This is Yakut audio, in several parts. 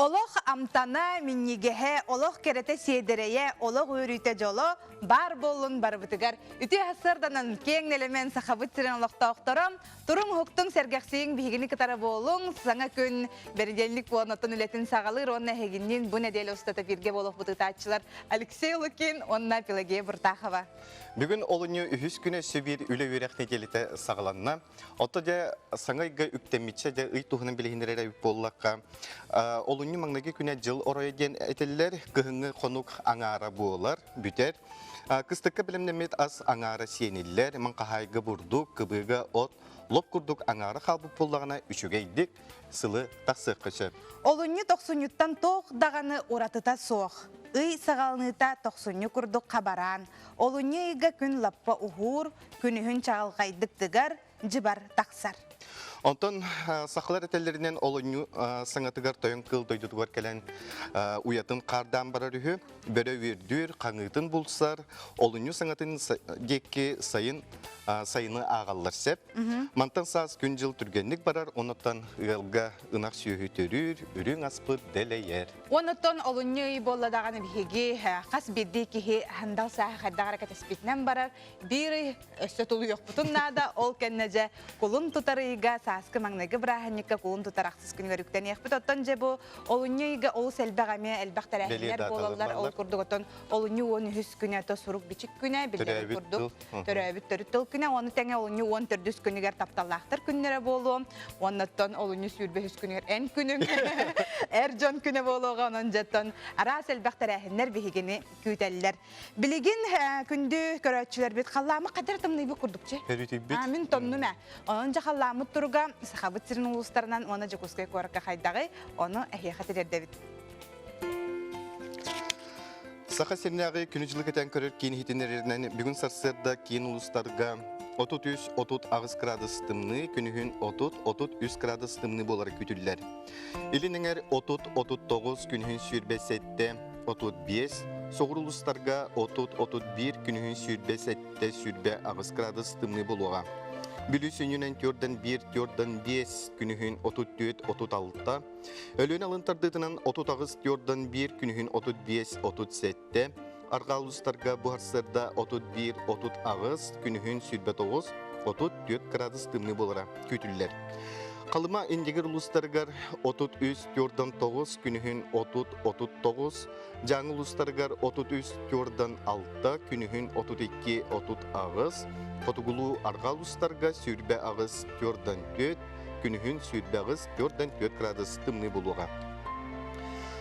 Олох амтана, минньигэһэ, олох кэрэтэ сиэдэрэйэ, олох үөрүүтэ дьоло баар буоллун барыбытыгар. Үтүө сарсыарданан киэҥ нэлэмэн Сахабыт сирин олохтоохторо туруҥ уһуктуҥ сэргэхсийиҥ биһигини кытары буолуҥ. Саҥа күн бэридиэнньик буолан үлэтин саҕалыыр уонна эһигинниин бу нэдиэлэ устата бииргэ буолуохпут ыытааччылар Алексей Лукин уонна Пелагея Буртахова. Бүгүн олунньу үһүс күнэ өссө биир үлэ-үөрэх нэдиэлэтэ саҕаланна. Ото дьэ саҥа ыйга үктэммитчэ дьэ ый туһунан билиһиннэрэр эбит буоллахха, олунньу маҥнайгы күнэ дьыл оройо диэн этиллэр, кыһыҥҥы хонук аҥаара буолар, бүтэр. Кыстыкка бэлэмнэммит ас аҥаара сиэниллэр, маҥхаһаайга бурдук, кыбыыга от, лоп курдук аҥаара хаалбыт буоллаҕына үчүгэйдик сылы тахсыахха сөп. Олунньу тохсунньуттан туох даҕаны уратыта суох. Ый саҕаланыыта тохсунньу курдук хабараан, олунньу ыйга күн лаппа уһуур, күнүһүн чаҕылхайдык тыгар, дьыбар тахсар. Онтон сахалар этэллэринэн олунньу саҥатыгар тойон кыыл дойдутугар кэлэн уйатын хаардаан барар үһү, бөрө үөрдүүр, хаҥыытын булсар, олунньу саҥатын диэки сайын сайыны ааҕаллар сөп. Мантан саас күн-дьыл түргэнник барар, онуттан ыалга ынах сүөһү төрүүр, үрүҥ аспыт дэлэйэр. Онуттан олунньу ый буолла даҕаны биһиги хас биирдии киһи сандал сааһы хайдах эрэ кэтэспитинэн барар, биир ый өссө тулуйуохпутун наада, ол кэннэ дьэ кулун тутар ыйга сааскы маҥнайгы бырааһынньыкка кулун тутар ахсыс күнүгэр үктэниэхпит. Оттон дьэ бу олунньу ыйга олус элбэх эмиэ элбэх тэрээһиннэр буолаллар. Ол курдук оттон олунньу 13 күнэ то сурук-бичик күнэ, биллэрин курдук төрөөбүт төрүт тыл күнэ, ону тэҥэ олунньу 14 күнүгэр тапталлаахтар күннэрэ буолуо. Уоннаттан олунньу 23 күнүгэр эн күнүҥ эр дьон күнэ буолуоҕа. Онон дьэттон араас элбэх тэрээһиннэр биһигини күүтэллэр. Билигин күндү көрөөччүлэрбит халлааммыт хайдах тымныйбыт курдук че. Өрүтүйбүт. Мин тоннум ээ. Онон дьэ халлааммыт туруга Сахабыт сирин улуустарынан уонна Дьокуускай куоракка хайдаҕый, ону эһиэхэ тириэрдэбит. Саха сиринээҕи күнү-дьылы кэтээн көрөр киин иһитиннэрэринэн бүгүн сарсыарда киин улуустарга 33-38 градус тымныы, күнүһүн 30-33 градус тымныы буолара күүтүллэр. Илин эҥэр 30-39, күнүһүн 27, 35, соҕуруу улуустарга 30-31, күнүһүн 27-28 градус тымныы буолуоҕа. Бүлүү сүнньүнэн төрдөн 1, төрдөн 5, күнүһүн 34-36, Өлүөнэ алын тардыытынан 38 төрдөн 1, күнүһүн 35-37, арҕаа улуустарга бу сарсыарда 31-38, күнүһүн 29, 34 градус тымныы буолара күүтүллэр. Халыма Индигир улуустарыгар 33 төрдөн 9, күнүһүн 30-39, Дьааҥы улуустарыгар 33 төрдөн 6, күнүһүн 32-38, Хотугулуу арҕаа улуустарга 28 төрдөн 4, күнүһүн 28 төрдөн 4 градус тымныы буолуоҕа.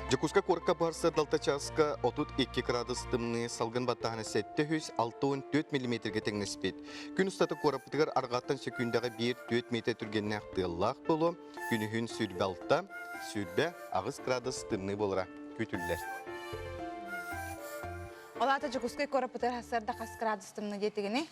Дьокуускай куоракка барса далта чааска 32 градус тымныы, салгын баттааһына 764 миллиметргэ тэҥнэспит. Күн устата куораппытыгар арҕааттан сөкүүндэҕэ 1-4 метр түргэннээх тыаллаах буолуо, күнүһүн 26, 28 градус тымныы буолара күүтүллэр. Ол аата Дьокуускай куораппытыгар сарсыарда хас градус тымныы диэтигини?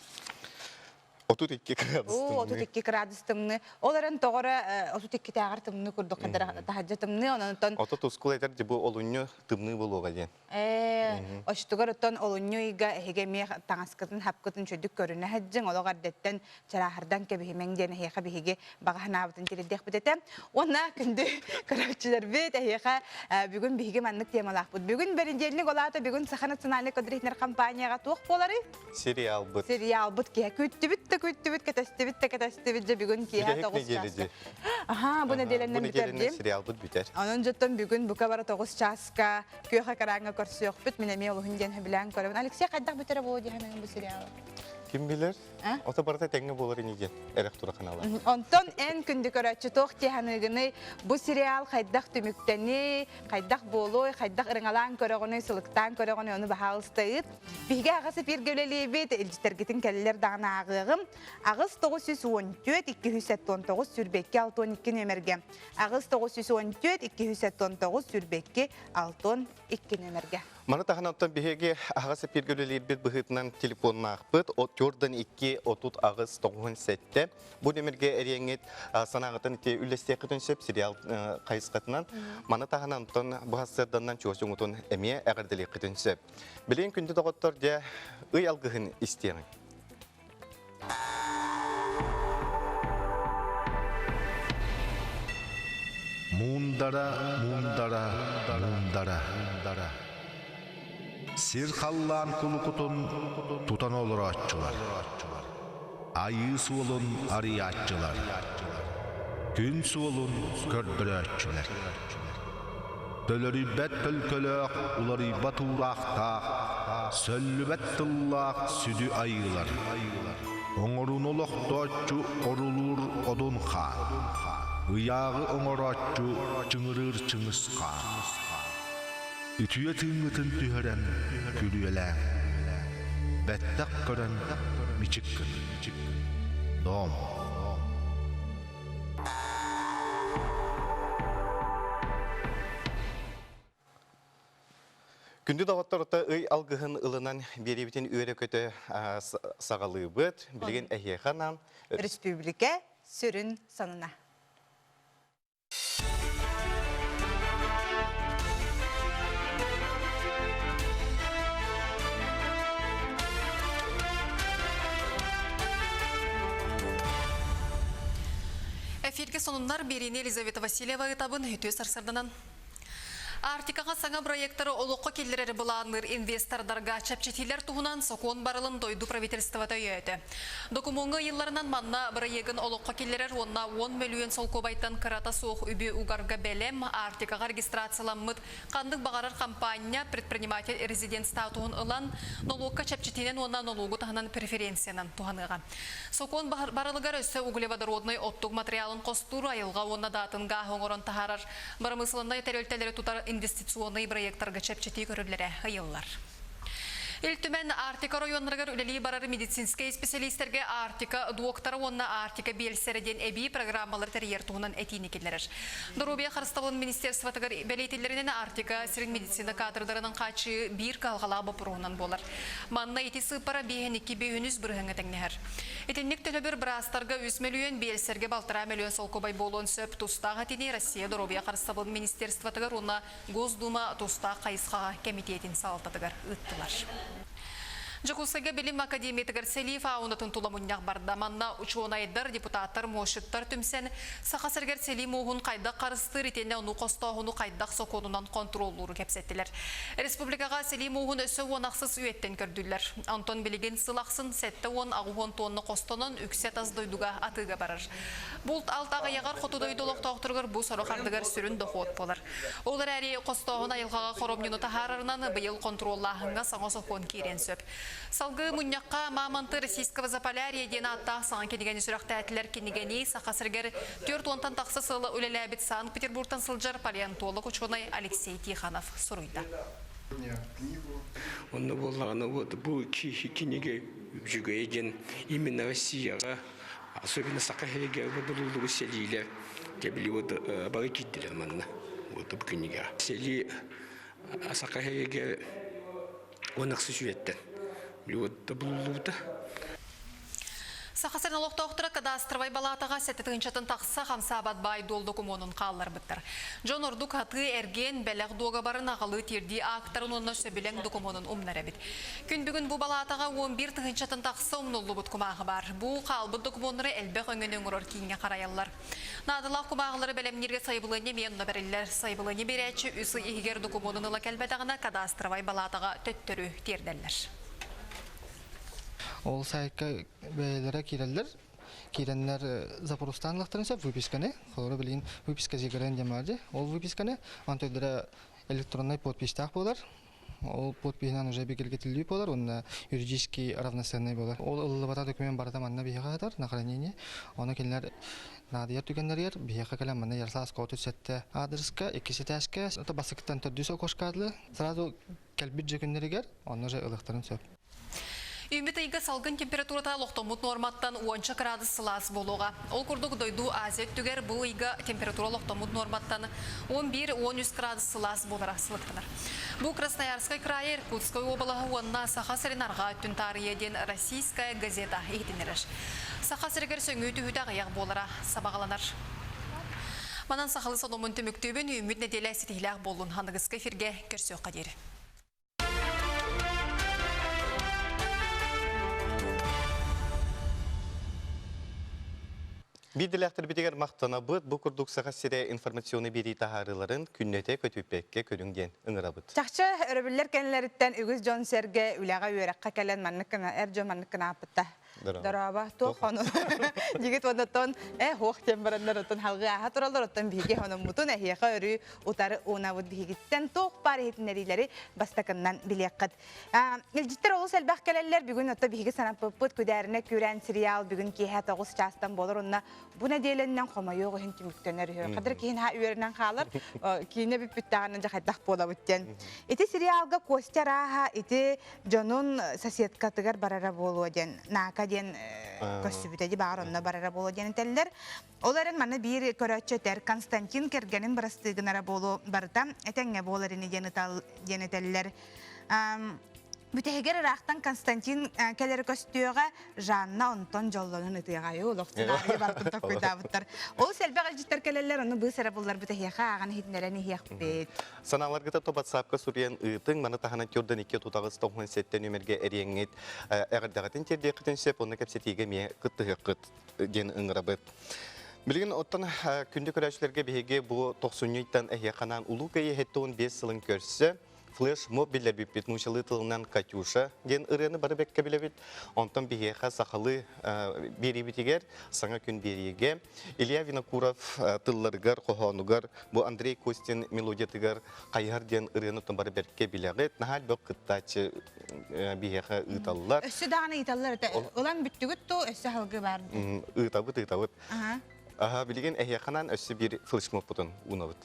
32 градус Оо, 32 градус тымныы. Ол эрэн тоҕо эрэ 32-тээҕэр тымныы курдук таһырдьа тымныы, онон Ото тускул этэр дьэ бу олунньу тымныы буолуоҕа диэн. Ээ, очтугар оттон олунньу ыйга эһиги эмиэ таҥаскытын, хапкытын чөдүк көрүнэ сылдьыҥ, олох эрдэттэн чарааһырдан кэбиһимэҥ диэн эһиэхэ биһиги баҕа санаабытын тириэрдиэхпит этэ. Уонна күндү көрөөччүлэрбит, эһиэхэ бүгүн биһиги маннык темалаахпыт. Бүгүн бэнидиэнньик ол аата бүгүн Саха национальнай көдүрүһүнэр компанияҕа туох буоларый? Сериалбыт. Сериалбыт киһи күүттүбүт да күүттүбүт, кэтэстибит да кэтэстибит дьэ бүгүн киэһэ Бүтэһик 9 нэдиэлэ чааска. Аха, бу нэдиэлэннэн Бу бүтэр нэдиэлэнэн дии. сериалбыт бүтэр. Онон дьоттон бүгүн бука бара 9 чааска күөх экраҥҥа көрсүөхпүт. Мин эмиэ олуһун диэн сөбүлээн көрөбүн. Алексей хайдах бүтэрэ буолуо дии саныыгын бу сериалы? Ким билэр? Ото барыта тэҥҥэ буолар ини диэн эрэх тура ханаалар. Онтон эн күндү көрөөччү туох дии саныыгыный? Бу сериал хайдах түмүктэний, хайдах буолуой, хайдах ырыҥалаан көрөҕүнүй, сылыктаан көрөҕүнүй, ону баһаалыста ыыт. Биһиги аҕыс эфиргэ үлэлиибит, илдьиттэргитин кэллэр даҕаны ааҕыаҕым. Аҕыс 914 279 22 62 нүөмэргэ. Аҕыс 914 279 22 62 нүөмэргэ. Маны таһынан оттон биһиги аһаҕас эфиргэ үлэлиирбит быһыытынан телефоннаахпыт 4 2 38 97 Бу нүөмэргэ эриэҥҥит санааҕытын ити үллэстиэххитин сөп сериал хайысхатынан. Маны таһынан оттон бу сарсыарданан чугас дьоҥҥутун эмиэ эҕэрдэлиэххитин сөп. Билигин күндү доҕоттор дьэ ый алгыһын истиэҕиҥ. Муундара, муундара, муундара. Сир халлаан кулукутун тутан олорооччулар. Айыы суолун арыйааччылар. Күн суолун көрдөрөөччүлэр. Төлөрүйбэт төлкөлөөх, уларыйбат уураахтаах, сөллүбэт тыллаах сүдү айыылар. Оҥорууну олохтооччу орулуур Одун хаан, ыйааҕы оҥорооччу чыҥырыыр Чыҥыс хаан. Үтүө тыыҥҥытын түһэрэн күрүөлээҥ, бэттэх көрөн мичик гын. Дом. Күндү доҕотторута ый алгыһын ылынан биэриибитин үөрэ-көтө саҕалыыбыт. Билигин эһиэхэ анаан Республика сүрүн сонуна. Эфиргэ сонуннар биэриини Елизавета Васильева ыытабын үтүө сарсырданан. Арктикаҕа саҥа проектары олоххо киллэрэр былаанныыр инвестордарга чэпчэтиилэр туһунан сокуон барылын дойду правительствота өйөөтө. Докумуоҥҥа ыйылларынан манна бырайыагын олоххо киллэрэр уонна 10 мөлүйүөн солкуобайтан кырата суох үбү угарга бэлэм Арктикаҕа регистрацияламмыт ханнык баҕарар хампаанньа предприниматель резидент статуһун ылан, нолуокка чэпчэтиинэн уонна нолуогу таһынан преференциянан туһаныаҕа. Сокуон барылыгар өссө углеводороднай оттук материалын хостуур айылҕа уонна даатын гааһы оҥорон таһаарар бырамыысыланнай тэрилтэлэри тутар инвестиционнай бырайыактарга чэпчэтии көрүллэрэ ыйыллар. Ил Түмэн Арктика оройуоннарыгар үлэлии барар медицинскэй исписэлиистэргэ Арктика дуоктара уонна Арктика биэлсэрэ диэн эбии программалары тэрийэр туһунан этиини киллэрэр. Доруобуйа харыстабылын министерствотыгар бэлиэтиллэринэн Арктика сирин медицина кадрдарынан хааччыйыы биир кыһалҕалаах боппуруоһунан буолар. Манна ити сыыппара биэһин 2,3 бырыһыаҥҥа тэҥнэһэр. Итинник төлөбүр быраастарга 3 мөлүйүөн, биэлсэргэ 1,5 мөлүйүөн солкуобай буолуон сөп. Тустаах этиини Россия доруобуйа харыстабылын министерствотыгар уонна Госдума тустаах хайысхаҕа кэмитиэтин салалтатыгар ыыттылар. Дьокуускайга Билим академиятыгар сэлии фаунатын тула мунньах барда. Манна учуонайдар, депутаттар, муосчуттар түмсэн, Саха сиригэр сэлии мууһун хайдах харыстыыр итиэннэ ону хостооһуну хайдах сокуонунан хонтуруоллууру кэпсэттилэр. Республикаҕа сэлии мууһун өссө уон ахсыс үйэттэн көрдүллэр. Онтон билигин сыл ахсын 78 тонна хостонон үксэ тас дойдуга атыыга барар. Булт-алт аҕыйаҕар хоту дойду олохтоохторугар бу сорох ардыгар сүрүн дохуот буолар. Ол эрээри хостооһун айылҕаҕа хоромньуну таһаарарынан быйыл хонтуруоллааһыҥҥа саҥа сокуон киириэн сөп. Салгыы мунньахха «Мамонты российского Заполярья» диэн ааттаах саҥа кинигэни сүрэхтээтилэр. Кинигэни Саха сиригэр 40-тан тахса сыл үлэлээбит Санкт-Петербургтан сылдьар палеонтолог-учуонай Алексей Тихонов суруйда. Онно буоллаҕына вот бу кинигэ үчүгэйэ диэн именно Россияҕа особенно Саха сиригэр булуллубут сэлиилэр Дьэ били вот бары киирдилэр манна вот бу кинигэҕэ. Сэлии саха иһигэр уон ахсыс үйэттэн били вот булуллубута. Саха сирин олохтоохторо кадастровай балаатаҕа сэттэ тыһыынчаттан тахса хамсаабат баай-дуол докумуонун хаалларбыттар. Дьон ордук атыы-эргиэн, бэлэх дуогабарын аҕалыы тиэрдии аактарын уонна сөбүлэҥ докумуонун умнар эбит. Күн бүгүн бу балаатаҕа 11 тыһыынчаттан тахса умнуллубут кумааҕы баар. Бу хаалбыт докумуоннары элбэх өҥөнү оҥорор кииҥҥэ харайаллар. Наадалаах кумааҕылары бэлэмнииргэ сайабылыанньа эмиэ онно бэриллэр. Сайабылыанньа биэрээччи үс ый иһигэр докумуонун ыла кэлбэтэҕинэ кадастровай балаатаҕа төттөрү тиэрдэллэр. Ол сайтка бэйэлэрэ киирэллэр. Киирэннэр запростаан ылахтарын сөп выписканы. Холобура билигин выписка зигрен диэн баар дии. Ол выписканы онтойдара электроннай подписьтаах буолар. Ол подпиһынан уже бигэргэтиллии буолар уонна юридически равноценный буолар. Ол ылыллыбата документ барыта манна биһиэхэ сытар на хранение. Ону кинилэр наадыйар түгэннэригэр биһиэхэ кэлэн манна Ярославского 37 аадырыска, иккис этээскэ, бастакыттан төрдүс окошко адлы сразу кэлбит же күннэригэр онно же ылыахтарын сөп. Үүммүт ыйга салгын температурата олохтоммут нуорматтан уонча кыраадыс сылаас буолуоҕа. Ол курдук дойду Азия өттүгэр бу ыйга температура олохтоммут нуорматтан 11-13 кыраадыс сылаас буолара сылыктанар. Бу Красноярскай кыраайы Иркутскай уобалаһы уонна Саха сирин арҕаа өттүн таарыйа диэн Российская газета иһитиннэрэр. Саха сиригэр сөҥүү түһүүтэ аҕыйах буолара сабаҕаланар. Манан сахалыы сонуммун түмүктүүбүн үүммүт нэдиэлэ ситиһиилээх буоллун. Аныгыскы эфиргэ көрсүөххэ диэри. Биирдэлээхтэрбитигэр махтанабыт, бу курдук Саха сирэ информационнай биэрии таһаарыыларын күннэтэ көтүппэккэ көрүҥ диэн ыҥырабыт. Чахчы, өрөбүллэр кэннилэриттэн үгүс дьон-сэргэ үлэҕэ-үөрэххэ кэлэн маннык гына эр дьон маннык гына ааппытта. Дорообо, туох хонун дигит оннотон э хуох диэн бараннар оттон халгыы ааһа тураллар оттон биһиги хономмутун эһиэхэ өрүү утары уунабыт биһигиттэн туох баар иһитиннэриилэри бастакыннан билиэххит. Илдьиттэр олус элбэх кэлэллэр. Бүгүн отто биһиги санаппыппыт Күдээринэ күүрээн сериал бүгүн киэһэ 9 чаастан буолар уонна бу нэдиэлэннэн хомойуох иһин түмүктэнэр үһү. Хадыр киһин ха үөрэнэн хаалар, киинэ бүппүттэҕинэ дьэ хайдах буолабыт диэн. Ити сериалга Костя арааһа ити дьонун соседкатыгар барара буолуо диэн, Нака диэн көссүбүтэ ди баҕар онно барара буолуо диэн этэллэр. Ол эрэн манна биир көрөөччү этэр, Константин кэргэнин бырастыы гынара буолуо барыта этэҥҥэ буолар ини диэн ытал диэн этэллэр. Бүтэһигэр ыраахтан Константин кэлэрэ көстүөҕэ, Жанна онтон дьоллонон ытыаҕа олох сценарийы барытын толкуйдаабыттар. Ол элбэх илдьиттэр кэлэллэр, ону быыс эрэ буллар бүтэһиэхэ ааҕан иһитиннэрэн иһиэхпит. Санааларгыта то WhatsApp-ка суруйан ыытыҥ, маны таһынан төрдөн 2 38 97 нүмергэ эриэҥҥит эҕэрдэҕитин тиэрдиэххитин сөп, онно кэпсэтиигэ эмиэ кыттыһыаххыт диэн ыҥырабыт. Билигин оттон күндү көрөөччүлэргэ биһиги бу тохсунньуйтан эһиэхэ Улуу Кыайыы 75 сылын көрсө флеш-моб биллэрбиппит нуучалыы тылынан «Катюша» диэн ырыаны бары бэккэ билэбит. Онтон биһиэхэ сахалыы биэриибитигэр саҥа күн биэриигэ Илья Винокуров тылларыгар, хоһоонугар бу Андрей Костин мелодиятыгар «Хайыһар» диэн ырыаны оттон бары бэркэ билэҕит. Наһаа элбэх кыттааччы биһиэхэ ыыталлар. Өссө даҕаны ыыталлар этэ. Ылан бүттүгүт туу, өссө халгы бар. Ыытабыт, ыытабыт. Аха, билигин эһиэхэнэн өссө биир флешмобпутун уунабыт.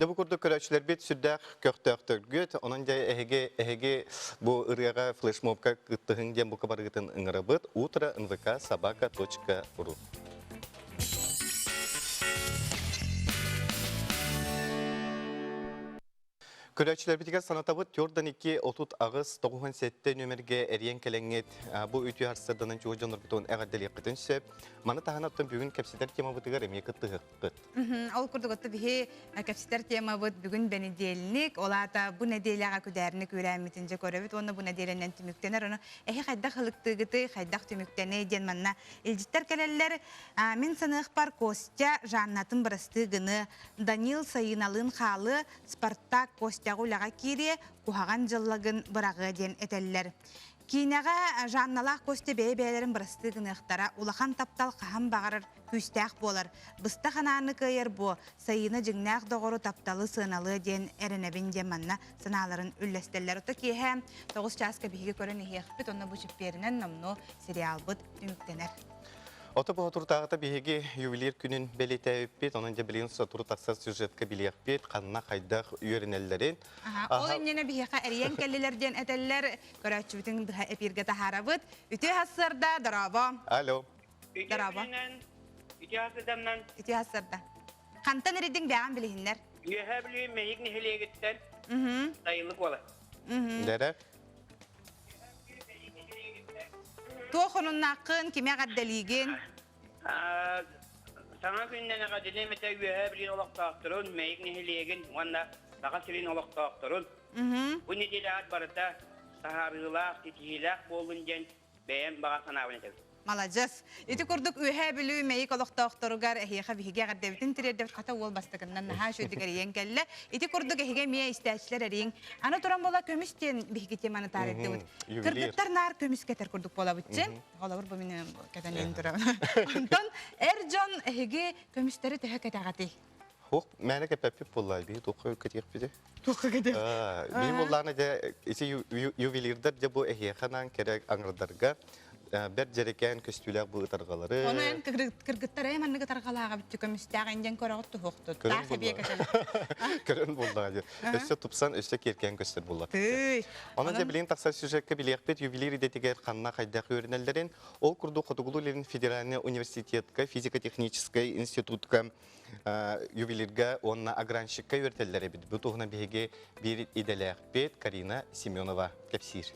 Дьэ бу курдук көрөөччүлэрбит сүрдээх көхтөөхтөргүт. Онон дьэ эһиги эһиги бу ырыаҕа флешмобка кыттыһыҥ диэн бука барыгытын ыҥырабыт. Утро нвк собака точка ру. Көрөөччүлэрбитигэр санатабыт 4-2 38 97 нүөмэргэ эрийэн кэлэҥҥит бу үтүө сарсыарданан чугас дьонноргутун эҕэрдэлиэххитин сөп. Маны таһынан оттон бүгүн кэпсэтэр темабытыгар эмиэ кыттыһыахпыт. Ол курдук отто биһи кэпсэтэр темабыт бүгүн бэнидиэлник, ол аата бу нэдиэлэҕэ күдээрник үрээммитин дьэ көрөбүт уонна бу нэдиэлэнэн түмүктэнэр. Ону эһи хайдах ылыктыыгытый, хайдах түмүктэний диэн манна илдьиттэр кэлэллэр. Мин саныахпар Костя Жаннатын бырастыы гыны, Данил Сайыналыын хаалыа, Спартак Костяҕа үлэҕэ киириэ, куһаҕан дьыллагын быраҕыа диэн этэллэр. Киинэҕэ Жанналаах Костя бэйэ-бэйэлэрин бырастыы гыныахтара, улахан таптал хаһан баҕарар күүстээх буолар. Быстах анааны кыайар буо, Сайыына дьиҥнээх доҕору тапталы сыаналыа диэн эрэнэбин диэн манна санааларын үллэстэллэр. Ото киэһэ 9 чааска биһиги көрөн иһиэхпит, онно бу чиппиэринэн номнуо сериалбыт түмүктэнэр. Ото боотуртааҕыта биһиги ювелир күнүн бэлиэтээбиппит, онон дьэ билигин сотору тахсар сюжетка билиэхпит, ханна хайдах үөрэнэллэрин. Ол иннинэ биһиэхэ эрийэн кэллилэр диэн этэллэр, көрөөччүбүтүн быһа эпииргэ таһаарабыт. Үтүө сарсыарда, дорообо! Алло. Дорообо. Ити хасыданнан. Ити хасырда. Хантан эридиҥ бэҕэн билиһиннэр? Үөһээ Бүлүү Мэйик нэһилиэгиттэн Сайылык уола. Дэрэ. Туох онуннааххын, кими эҕэрдэлиигин? Саҥа күннэн эҕэрдэлиэм этэ Үөһээ Бүлүү олохтоохторун, Мэйик нэһилиэгин уонна Саха сирин олохтоохторун. Бу нэдиэлэҕит барыта таһаарыылаах, ситиһиилээх буоллун диэн бэйэм баҕа санаабын этэбин. Маладьыас. Ити курдук Үөһээ Бүлүү Мэйик олохтоохторугар эһиэхэ биһиги эҕэрдэбитин тириэрдэбит. Хата уол бастакыннан наһаа үчүгэйдик эрийэн кэллэ. Ити курдук эһиги эмиэ истээччилэр эрийиҥ. Аны туран буола көмүс диэн биһиги теманы таарыйдыбыт. Кыргыттар наар көмүс кэтэр курдук буолабытчы. Холобур бу мин кэтэн турабын. Онтон эр дьон эһиги көмүстэри төһө кэтэҕэтий? Хух, мээнэ кэппэппит буолла, биһи туохха кэтиэхпитий? Туохха кэтиэх? Биһи буоллаҕына дьэ ити ювелирдар дьэ бу эһиэхэ анаан кэрэ аҥардарга бэрт дьэрэкээн көстүүлээх бу ытарҕалары Ону эн кыргыттар ээ маннык ытарҕалааҕа бүттү көмүстээх индиэн көрөҕүт туһуохтут. Таах эбиэ кэтэн. Көрөн буоллаҕа дьэ. Өссө тупсан, өссө киэркээн көстөр буолла. Тыый. Онон дьэ билигин тахсар сюжекка билиэхпит ювелир идэтигэр ханна хайдах үөрэнэллэрин, ол курдук Хотугулуу-Илин федеральный университетка физико-техническэй институтка ювелирга уонна огранщикка үөрэтэллэр эбит. Бу туһунан биһиги биир идэлээхпит Карина Семенова кэпсиир.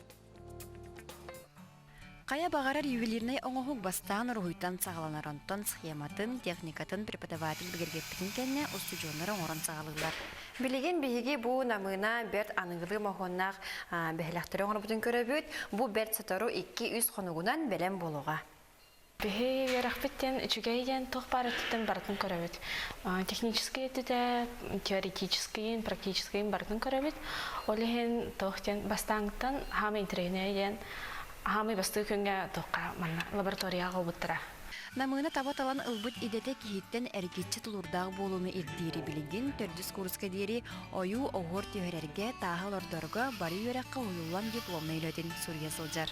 Хайа баҕарар ювелирнай оҥоһук бастаан уруһуйтан саҕаланар, онтон схематын, техникатын преподаватель бигэргэппитин кэннэ устудьуоннар оҥорон саҕалыыллар. Билигин биһиги бу намыына бэрт аныгылыы моһуоннаах бэһилэхтэри оҥорбутун көрөбүт. Бу бэрт сотору 2-3 хонугунан бэлэм буолуоҕа. Биһи үөрэхпит диэн үчүгэй диэн туох баар өттүттэн барытын көрөбүт. Техническэй өттүтэ, теоретическийин, практическийин барытын көрөбүт. Ол иһин туох диэн бастааҥҥыттан хаамай интэриэһинэй диэн хаамай бастыы күҥҥэ туохха манна лабораторияҕа ылбыттара. Намыына таба талан ылбыт идэтэ киһиттэн эргиччи тулуурдаах буолууну ирдиири билигин төрдүс курска диэри ойуу оһуор түһэрэргэ, тааһы олордорго бары үөрэххэ уһуйуллан дипломнай үлэтин суруйа сылдьар.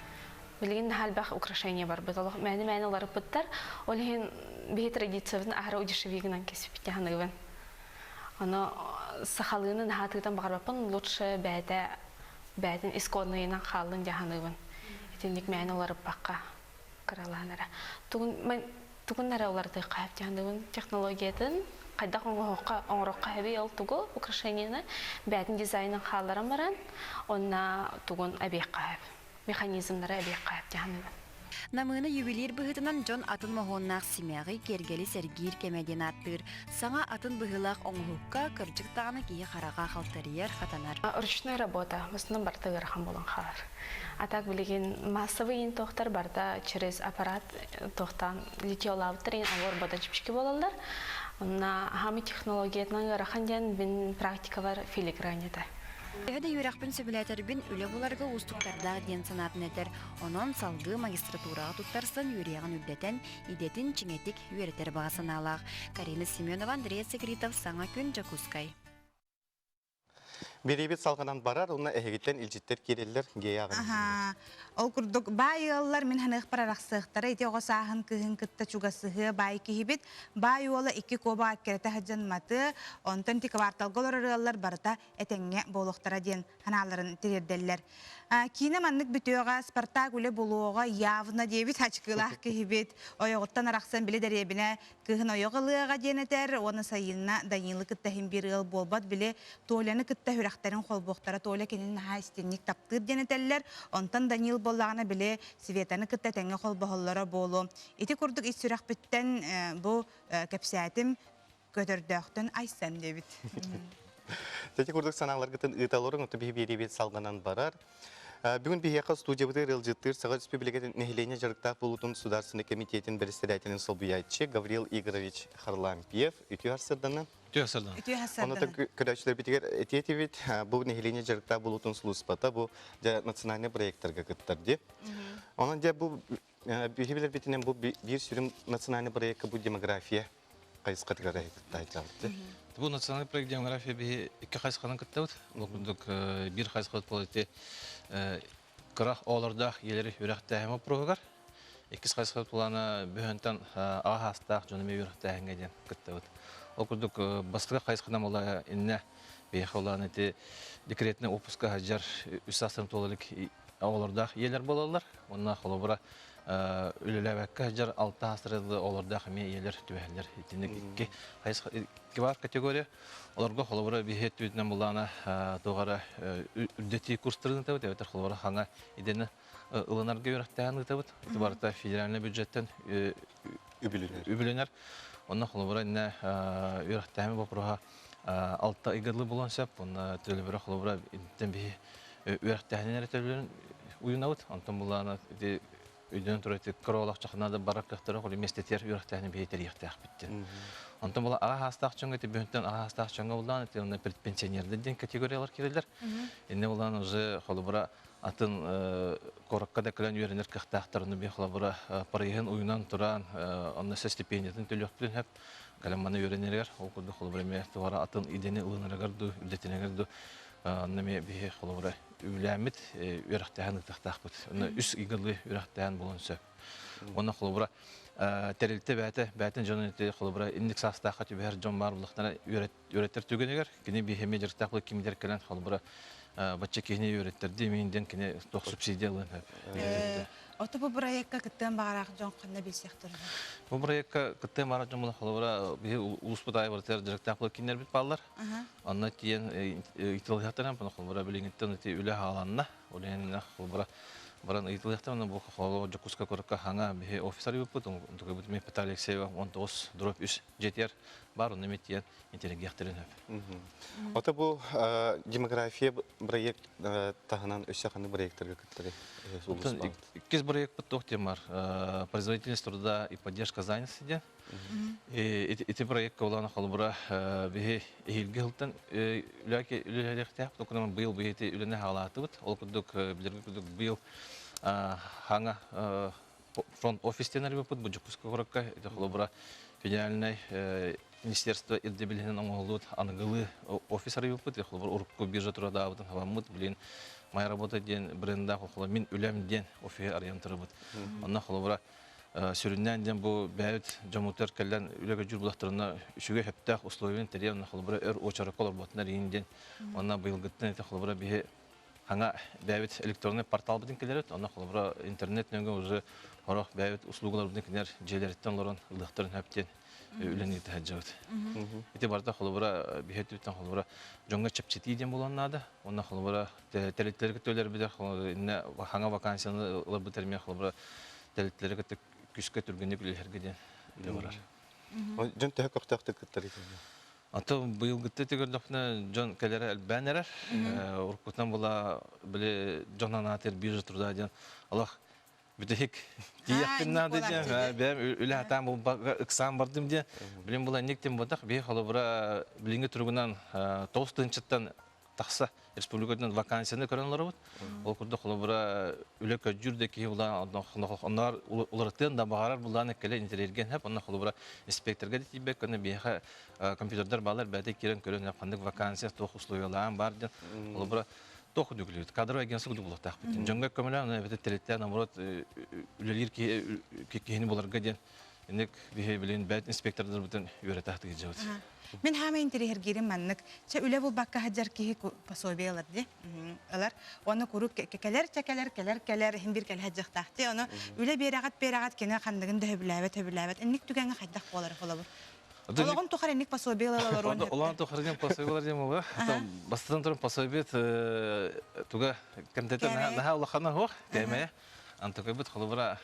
Билигин наһаа элбэх украшение барбыт. Олох мээнэ-мээнэ уларыппыттар. Ол иһин биһи традициябытын аһара удешевигынан кэспит ханыыбын. Ону сахалыыны наһаа тыытан баҕарбаппын, лучше бэйэтэ бэйэтин исконныйынан хааллын дии саныыбын. Итинник мээнэ уларыппакка кыралаан эрэ. Тугун тугун эрэ уларытыахха сөп дии саныыбын. Технологиятын хайдах оҥоһуохха оҥоруохха сөбүй ол тугу украшениены бэйэтин дизайнын хаалларан баран онно тугун эбиэххэ сөп. механизмнары эбиэххэ дьаһаныыбын. Намыына ювелир быһыытынан дьон атын моһуоннаах симэҕи, киэргэли сэргиир кэмэ диэн ааттыыр. Саҥа атын быһыылаах оҥоһукка кырдьык даҕаны киһи хараҕа халтарыйар, хатанар. Ручная работа в основном барыта ыарахан буолан хаалар. А так билигин массовый иин туохтар барыта через аппарат туохтаан литьелаабыттар иин олор бода чипчики буолаллар. Онно хаамый технологиятынан ыарахан диэн мин практикабар филигранета. Төһө да үөрэхпин сөбүлээтэрбин, үлэ буларга уустуктардаах диэн санаатын этэр. Онон салгыы магистратураҕа туттарсан үөрүйэҕин үрдэтэн, идэтин чиҥэтик үөрэтэр баҕа санаалаах. Карина Семенова, Андрей Секритов, Саҥа күн, Дьокуускай. Бириибит салҕанан барар, уонна эһигиттэн илдьиттэр киирэллэр, гея Аһаа. Ол курдук баай ыаллар мин ханыахпар арахсыахтара ити оҕо сааһын кыыһын кытта чугасыһыа баай киһибит. Баай уола икки куобаҕа эккирэтэ сылдьан матыа, онтон ити кварталга олорор ыаллар барыта этэҥҥэ буолуохтара диэн санааларын тириэрдэллэр. Киинэ маннык бүтүөҕэ, Спартак үлэ булуоҕа явно диэбит ачыкылаах киһибит. Ойоҕуттан арахсан били дэриэбинэ кыыһын ойох ылыаҕа диэн этэр уонна Сайыынна Данилы кытта иһин биир ыал буолбат били Толяны кытта сүрэхтэрин холбуохтара Толя кинини наһаа истинник таптыыр диэн этэллэр. Онтон Данил буоллаҕына били Светаны кытта тэҥҥэ холбоһоллоро буолуо. Ити курдук ис сүрэхпиттэн бу кэпсээтим көтөрдөөхтөн Айсен диэбит. Ити курдук санааларгытын ыыталларын оту биһи биэриибит салҕанан барар. Бүгүн биһиэхэ студиябытыгар ыалдьыттыыр Саха Республикатын нэһилиэнньэ дьарыктаах буолуутун Судаарыстыбаннай комитетин бэрэссэдээтэлин солбуйааччы Гаврил Игоревич Харлампьев үтүө сарсыарданы. Үтүө сарсыарданы. Үтүө сарсыарданы. Онон көрөөччүлэрбитигэр этиэ этибит, бу нэһилиэнньэ дьарыктаах буолуутун сулууспата бу дьэ национальнай проекттарга кыттар дии. Онон дьэ бу Биһи билэрбитинэн бу биир сүрүн национальный проекка бу демография хайысхатыгар кыттааччыбыт. Бу национальный проект демография биһи икки хайысханан кыттабыт. Ол курдук биир хайысхабыт буолар ити кыра оҕолордоох ийэлэри үөрэхтээһин боппуруоһугар. Иккис хайысхабыт былаана бөһөнтөн аҕа саастаах дьону эмиэ үөрэхтээһиҥҥэ диэн кыттабыт. Ол курдук бастакы хайысханан буолла иннэ биһиэхэ улаан ити декретнэй отпуска сылдьар үс саастан туола илик оҕолордоох ийэлэр буолаллар. Уонна холобура Үлэлээбэккэ сылдьар алта саастары олордоох эмиэ ийэлэр түбэһэллэр. Итинник икки хайысха икки баар категория. Олорго холобура биһи өттүбүтүнэн булаана туох эрэ үрдэтии курстарын ыытабыт эбэтэр холобура хаҥа идэни ылынарга үөрэхтээһин ыытабыт. Ити барыта федеральнай бюджеттэн үбүлэнэр. Онно холобура иннэ үөрэхтээһин боппуруоһа алта ыйга булуон сөп. Онно төлөбүрэ холобура интэн биһи үөрэхтээһинин эрэ төлөбүрүн уйунабыт. Онтон булаана ити өйдөнөн турар ити кыра чахына да барар кыахтара холу миэстэтигэр үөрэхтээһини биһи тэрийиэхтээхпит. Онтон була аҕа хаастаах дьоҥҥо ити бөһүнтэн аҕа хаастаах дьоҥҥо булаан ити онно предпенсионердар диэн категориялар кирэллэр. Инне булаан уже холобура атын куоракка да кэлэн үөрэнэр кыахтаахтар ону би холобура проеһын уйунан туран онно стипендиятын төлүөхпүтүн сөп кэлэн маны үөрэнэригэр ол курдук холобура эмиэ туора атын идэни ылынарыгар дуу үрдэтинэригэр дуу онно эмиэ биһи холобура үбүлээммит үөрэхтээһин ыытыахтаахпыт онно үс ыйгылыы үөрэхтээһин буолуон сөп уонна холобура тэрилтэ бэйэтэ бэйэтин дьонун ити холобура инник саастаахха түбэһэр дьон баар буоллахтара үөрэтэр түгэнигэр кини биһи эмиэ дьарыктаах буолар кимдэр кэлэн холобура бачча киһини үөрэттэрди мин диэн кини туох субсидия ылыан сөп. Ото бу проекка кыттыан баҕарах дьон ханна билсиэхтэрин? Бу проекка кыттыан баҕарах дьон була холобура биһи улууспут аайы барытыгар дьарыктаах буолар кинилэрбит бааллар. Онно тиийэн ыйыталаһыахтарын холобура билиҥҥиттэн ити үлэ хааланна. Ол иһин холобура баран ыйыталыахтарын бу холобура Дьокуускай куоракка хаҥа биһи офис арыйбыппыт. Онтукайбыт мен Петр Алексеева 19 дробь 3 дьиэтигэр бар онно эмиэ тиийэн интеллигиэхтэрин сөп. Ото бу демография проект таһынан өссө ханнык проекттарга кыттары Иккис проектпыт туох диэн бар производительность труда и поддержка занятости диэн. Ити проектка улаана холобура биһи эһиилги сылтан үлэлиэхтээх, токунан быйыл биһи ити үлэни хаалаатыбыт. Ол курдук билэргэ курдук быйыл хаҥа фронт офис диэн арыйбыппыт бу Дьокуускай куоракка ити холобура федеральнай министерство ирдэбилинэн оҥоһуллубут аныгылыы офис арыйбыппыт холобура урукку биржа турадаабытын хабаммыт билин моя работа диэн брендаах холобура мин үлэм диэн офиһы арыйан турабыт онно холобура сүрүннээн диэн бу бэйэбит дьоммутугар кэлэн үлэ көдьүүр булахтарына үчүгэй сөптөөх условиен тэрийэн онно холобура өр уочаракка олорботунар иин диэн онно быйылгыттан ити холобура биһи Хаҥа бэйэбит электронный порталбытын киллэрбит, онно холобура интернет нөҥүө уже сорох бэйэбит услугаларбытын кинилэр дьиэлэриттэн олорон ылыахтарын сөп диэн үлэни ыыта сылдьабыт. Ити барыта холобура биһи өттүбүттэн холобура дьоҥҥо чэпчэтии диэн буолуон наада. Уонна холобура тэрилтэлэри кытта үлэлэрбитэ иннэ хаҥа вакансияны ыларбыт эмиэ холобура тэрилтэлэри кытта күүскэ түргэнник үлэлэһэргэ диэн үлэ барар. Дьон төһө көхтөөхтүк кыттар итиннэ? Ато быйылгытта көрдөхпүнэ дьон кэлэрэ элбээн эрэр. Уруккутунан була били дьон анаатыр биржа труда диэн олох бүтэһик тиийэхпин наада диэн бэйэм үлэ хатаан булбакка ыксаан бардым диэн билин була инник тем ботах биһи холобура билиҥҥи туругунан тоҕус тыһыынчаттан тахса республикатынан вакансияны көрөн олоробут. Ол курдук холобура үлэ көдьүүр да киһи булаан онноор уларытыан да баҕарар булаан кэлэ интэриэргэн хэп онно холобура инспекторга да тиийбэк көнө биһиэхэ компьютердар баалар бэйэтэ киирэн көрөн ханнык вакансия туох условиялаан бар диэн холобура туох күдүгүлүбүт кадровый агентство кудук булуохтаахпыт дьоҥҥо көмөлөөн онно эбэтэр тэрилтээн наоборот үлэлиир киһини буларга диэн Инник биһи билин бэт инспектордарбытын үөрэтэ сатыырдьабыт. Мин хаама интэриэһиргиирим маннык. Чэ үлэ булбакка сылдьар киһи пособие ылар дии. Ылар. Уонна куруук кэлэр чэ кэлэр кэлэр кэлэр иһин бир кэлэ сылдьыахтаах дии. Ону үлэ биэрэҕит биэрэҕит кини ханныгын да сөбүлээбэт сөбүлээбэт. Инник түгэҥҥэ хайдах буолар холобур? Олоҕун тухары инник пособие ылар олоруон Олоҕун тухары диэн пособие ылар диэн буолуо. Бастатан туран пособие туга кэмтэтэ наһаа улахана суох кээмэйэ. Антокойбут холобура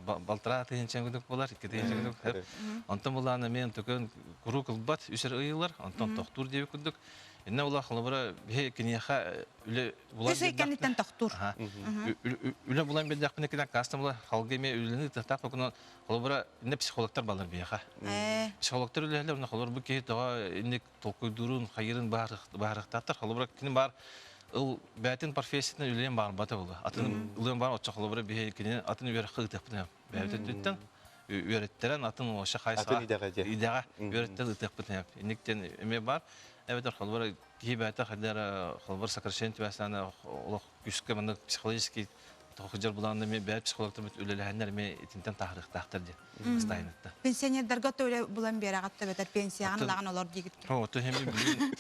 балтараа тыһыынча кудук буолар, икки тыһыынча кудук. Онтон булаана мен Антокойун куруук ылбат үс эрэ ыйылар, онтон тохтуур диэбит курдук. Инне була холобура биһи киниэхэ үлэ булан Үс ый кэнниттэн тохтуур. Үлэ булан биэрдэхпинэ кинэ каста була халгы эмиэ үлэни ыытыахтаах бокунан холобура инне психологтар балар биһиэхэ. Психологтар үлэлэр уонна холобура бу киһи тоҕо инник толкуйдуурун, хайыырын баарыахтаахтар. Холобура, кини баар ыл бээтин профессиятын үлэлиэн баарбата буолуо. Атын ылыан баар оччо холобура биһи кини атын үөрэххэ ыытыахпытын бэйэбит өттүттэн үөрэттэрэн атын вообще хайсаҕа Атын идэҕэ диэн. идэҕэ үөрэттэн ыытыахпытын Инниктен эмиэ бар. Эбэтэр холобура киһи бэйэтэ хайдара холобура сокращение түбэстээн олох күүскэ маннык психологический Тохожар булаанна эмиэ бэйэ психологтарбыт үлэлэһэннэр эмиэ итинтэн таһаарыахтаахтар диэн ыстайынытта. Пенсионердарга төлө булан биэрэҕит төбөтөр пенсияҕын ылаҕын олор диигит. Ото хеми билин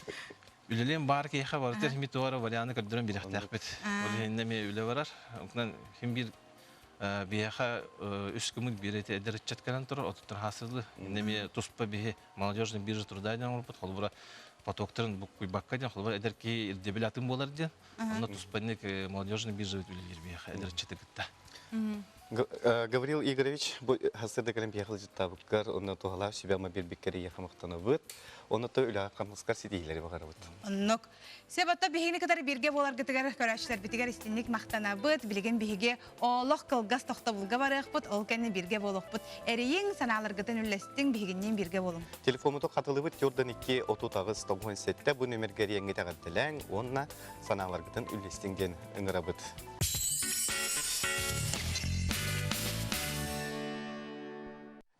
үлэлиэн баар киһиэхэ барыта хими туора варианы көрдөрөн бирэхтээхпит. Ол иһин эмиэ үлэ барар. Онтон хим биир Биһиэхэ үс күммүт биир эти эдэр ыччат кэлэн турар, отуттар хаасылы. Иннэ туспа биһи молодежный биржа труда диэн оҥорбут, холобура потоктарын буккуйбакка диэн, холобура эдэр киһи ирдэбил атын буолар диэн. Онно туспа инник молодежный биржа үлэлиир биһиэхэ эдэр ыччаты кытта. Гаврил Игоревич, бу хасырда кэлэн биһиэхэ ыалдьыттаабыккар, онно туһалаах сүбэ-ама биэрбиккэр эйиэхэ махтанабыт. Онно то үлэҕэ хамнаскар ситиһиилэри баҕарабыт. Оннук. Себото биһигини кытары бииргэ буоларгытыгар көрөөччүлэрбитигэр истинник махтанабыт. Билигин биһиги олох кылгас тохтобулга барыахпыт, ол кэннэ бииргэ буолуохпут. Эрийиҥ, санааларгытын үллэстиҥ, биһигинниин бииргэ буолуҥ. Телефоммутун хатылыбыт 4 2 38 97 бу нүмергэ эрийэҥҥит эҕэрдэлээҥ уонна санааларгытын үллэстиҥ диэн ыҥырабыт.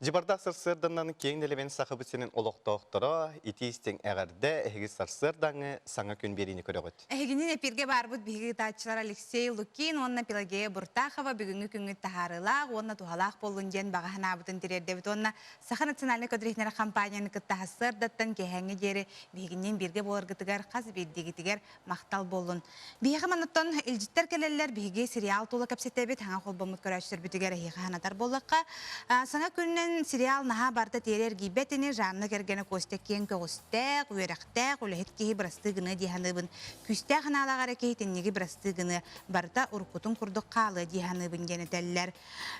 Дьыбардаах сарсыарданнан киэҥ нэлэмэн Сахабыт сирин олохтоохторо итии-истиҥ эҕэрдэ эһиги сарсыардааҥҥы саҥа күн биэриини көрөҕүт. Эһигинин эпиргэ баарбыт биһиги ыытааччылар Алексей Лукин уонна Пелагея Буртахова бүгүҥҥү күҥҥүт таһаарыылаах уонна туһалаах буоллун диэн баҕа санаабытын тириэрдэбит уонна Саха национальнай көтөр компанияны кытта сарсыардаттан киэһээҥҥи диэри биһигинниин бииргэ буоларгытыгар хас биирдиигитигэр махтал буоллун. Биһиэхэ манныттан илдьиттэр кэлэллэр, биһиги сериал тула кэпсэтэбит, хаҥа холбоммут көрөөччүлэрбитигэр эһиэхэ санатар буоллахха, саҥа күнүнэн сериал наһаа барыта тиэрэ эргийбэт ини, Жанна кэргэнэ Костя киэҥ көҕүстээх, үөрэхтээх, үлэһит киһи бырастыы гыныа дии саныыбын. Күүстээх санаалаах эрэ киһи итинниги бырастыы гыныа, барыта уруккутун курдук хаалыа дии саныыбын диэн этэллэр.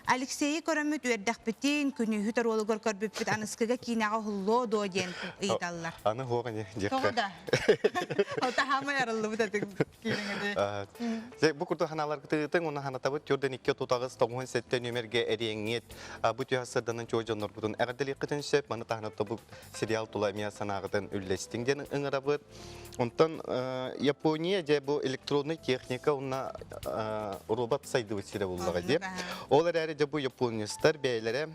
Алексейы көрөммүт үөрдэхпитин, күнүүһүт оруолугар көрбүппүт аныскыга киинэҕэ уһуллуо дуо диэн ыйыталлар. Аны хуох ини диэххэ. Тоҕо да? Таһаамай арыллыбыт этик киинэҥи. Бу курдук ханааларгытыытын уонна ханатабыт түрдэн икки тутаҕыс тоҕуһун сэттэ нүөмэргэ эриэҥҥит бу түһэ сырданан чуо дьоннорбутун эҕэрдэлиэххитин сөп маны таһынан бу сериал тула эмиэ санааҕытын үллэстиҥ диэн ыҥырабыт Онтон Япония дьэ бу электронный техника уонна робот сайдыбыт сирэ буллаҕа дии. Ол эрээри дьэ бу японецтар бэйэлэрэ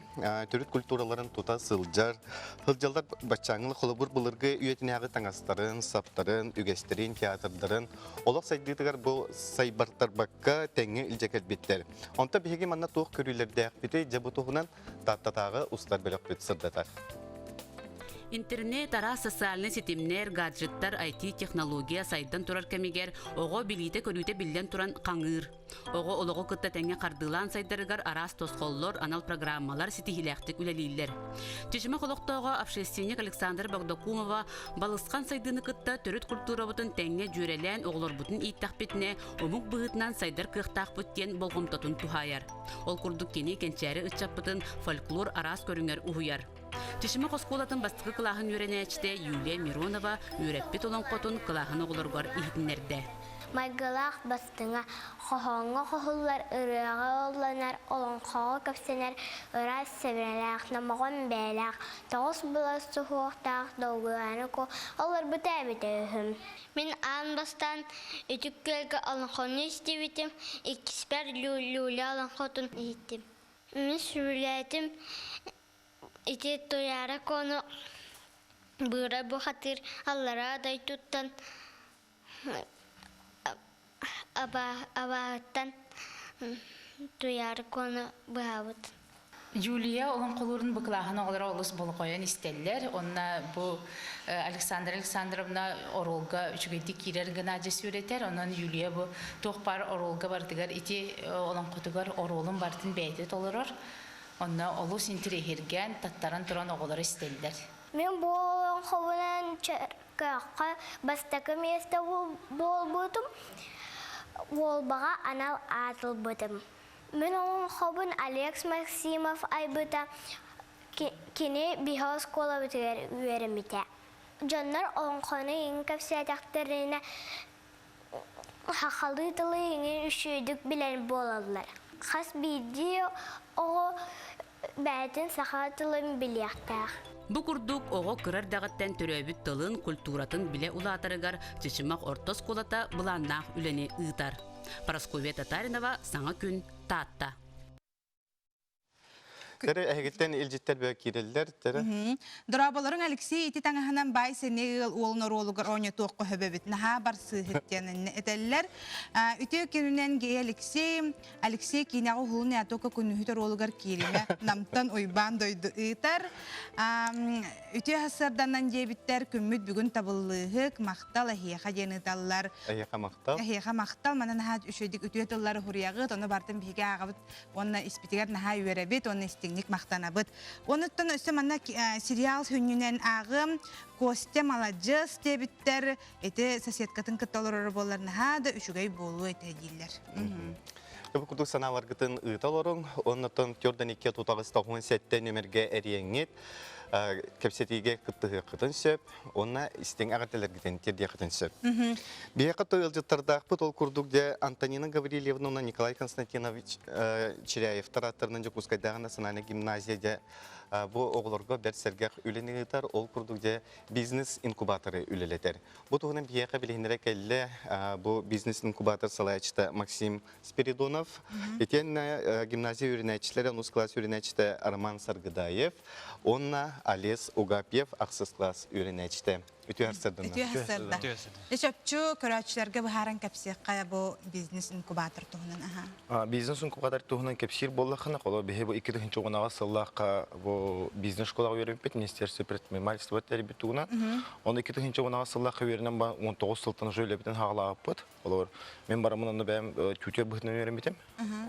төрүт культураларын тута сылдьар. Сылдьаллар баччааҥҥы холобур былыргы үйэтинээҕи таҥастарын, саптарын, үгэстэрин, театрдарын олох сайдыытыгар бу сайбартарбакка тэҥҥэ илдьэ кэлбиттэр. Онтон биһиги манна туох көрүүлэрдээхпитий дьэ бу туһунан Тааттатааҕы устар бөлөхпүт сырдатар. Интернет, араас социальнай ситимнэр, гаджеттар, IT-технология сайдан турар кэмигэр оҕо билиитэ-көрүүтэ биллэн туран хаҥыыр. Оҕо олоҕу кытта тэҥҥэ хардыылаан сайдарыгар араас тосхоллор, анал программалар ситиһиилээхтик үлэлииллэр. Чычымах олохтооҕо общественник Александр Богдокумова балысхан сайдыыны кытта төрүт культурабытын тэҥҥэ дьүөрэлээн оҕолорбутун ииттэхпитинэ омук быһыытынан сайдар кыахтаахпыт диэн болҕомтотун туһаайар. Ол курдук кини кэнчээри ыччаппытын фольклор араас көрүҥэр уһуйар. Чычымах оскуолатын бастакы кылааһын үөрэнээччитэ Юлия Миронова үөрэппит олоҥхотун кылааһын оҕолоругар иһитиннэрдэ. Майгылаах бастыҥа, хоһооҥҥо хоһуллар, ырыаҕа ылланар, олоҥхоҕо кэпсэнэр ыраас сэбэрэлээх, номоҕон бэйэлээх, тоҕус былас суһуохтаах долгуйааны олорбута эбитэ үһү. Мин аан бастаан Үтүк күөлгэ олоҥхону истибитим, иккиспэр Люля олоҥхотун иһиттим. Мин сөбүлээтим ити Туйаара Куону быыра бухатыыр аллараа дойдуттан абааһыттан Туйаара Куону быһаабыт. Юлия олоҥхолуурун быкылааһын оҕолоро олус болҕойон истэллэр. Онно бу Александра Александровна оруолга үчүгэйдик киирэр гына дьэ сүөрэтэр. Онон Юлия бу туох баар оруолга барытыгар ити олоҥхотугар оруолун барытын бэйэтэ толорор. Онно олус интириэһиргээн, таттаран туран оҕолор истэллэр. Мин бу олоҥхобунан Чөркөөххө бастакы миэстэ буолбутум, Уолбаҕа анал аат ылбытым. Мин олоҥхобун Алекс Максимов айбыта, кини биһи оскуолабытыгар үөрэммитэ. Дьоннор олоҥхону иҥин кэпсээтэхтэринэ сахалыы тылы иҥин үчүгэйдик билэр буолаллар. Хас биирдии оҕо бэйэтин саха тылын билиэхтээх. Бу курдук оҕо кыра эрдэҕиттэн төрөөбүт тылын, культуратын билэ улаатарыгар Чычымах орто оскуолата былааннаах үлэни ыытар. Парасковья Татаринова, Саҥа күн, Таатта. Тэре эһигиттэн илдьиттэр бөө киирэллэр, тэре. Дорооболоруҥ Алексей ити таҥаһынан баай сэниэ ыал уолун оруолугар оонньотуохха хөбөбүт. Наһаа барсыыһыт диэн этэллэр. Үтүө күнүнэн Гей Алексей. Алексей киинэҕэ уһулун ятока күнүһүт оруолугар кииримэ Намтан Уйбаан дойду ыытар. Үтүө сарсыарданан диэбиттэр күммүт бүгүн табыллыыһык, махтал эһиэхэ диэн ыыталлар. Эһиэхэ махтал. Эһиэхэ махтал. Манан наһаа үчүгэйдик үтүө тыллары хуруйаҕыт, ону бартын биһиги ааҕабыт уонна испитигэр наһаа үөрэбит уонна истиҥник махтанабыт. Онуттан өссө манна сериал сүнньүнэн ааҕыам Костя маладьыас диэбиттэр, ити соседкатын кытта олорор буоллар наһаа да үчүгэй буолуо этэ дииллэр. Бу курдук санааларгытын ыыта олоруҥ, оннотон төрдөн икки тутаҕыс тоҕуһун сэттэ нүмергэ эриэҥҥит, кэпсэтиигэ кыттыһыаххытын сөп, уонна истиҥ эҕэрдэлэргитин тиэрдиэххитин сөп. Биһиэхэ той ыалдьыттардаахпыт ол курдук дьэ Антонина Гаврильевна уонна Николай Константинович Чиряевтар ааттарынан Дьокуускайдааҕы национальнай гимназия дьэ бу оҕолорго бэрт сэргэх үлэни ыытар, ол курдук дьэ бизнес-инкубаторы үлэлэтэр. Бу туһунан биһиэхэ билиһиннэрэ кэллэ бу бизнес-инкубатор салайааччыта Максим Спиридонов, итиэннэ гимназия үөрэнээччилэрэ онус кылаас үөрэнээччитэ Роман Саргыдаев уонна Олес Угапьев ахсыс кылаас үөрэнээччитэ. Үтүө сарсыарданнар. Үтүө сарсыарда. Чопчу көрөөччүлэргэ быһааран кэпсиэххэ бу бизнес-инкубатор туһунан. Аха. Бизнес-инкубатор туһунан кэпсиир буоллаххына, холо биһи бу 2010 сыллаахха бу бизнес школаҕа үөрэммиппит, Министерство предпринимательства тэрийбит тугунан. Оны 2010 сыллаахха үөрэнэн ба 19 сылтан уже үлэбитин хаалаабыппыт. Холобур, мин бараммын онно бэйэм түүтүөр быһыытынан үөрэммитим.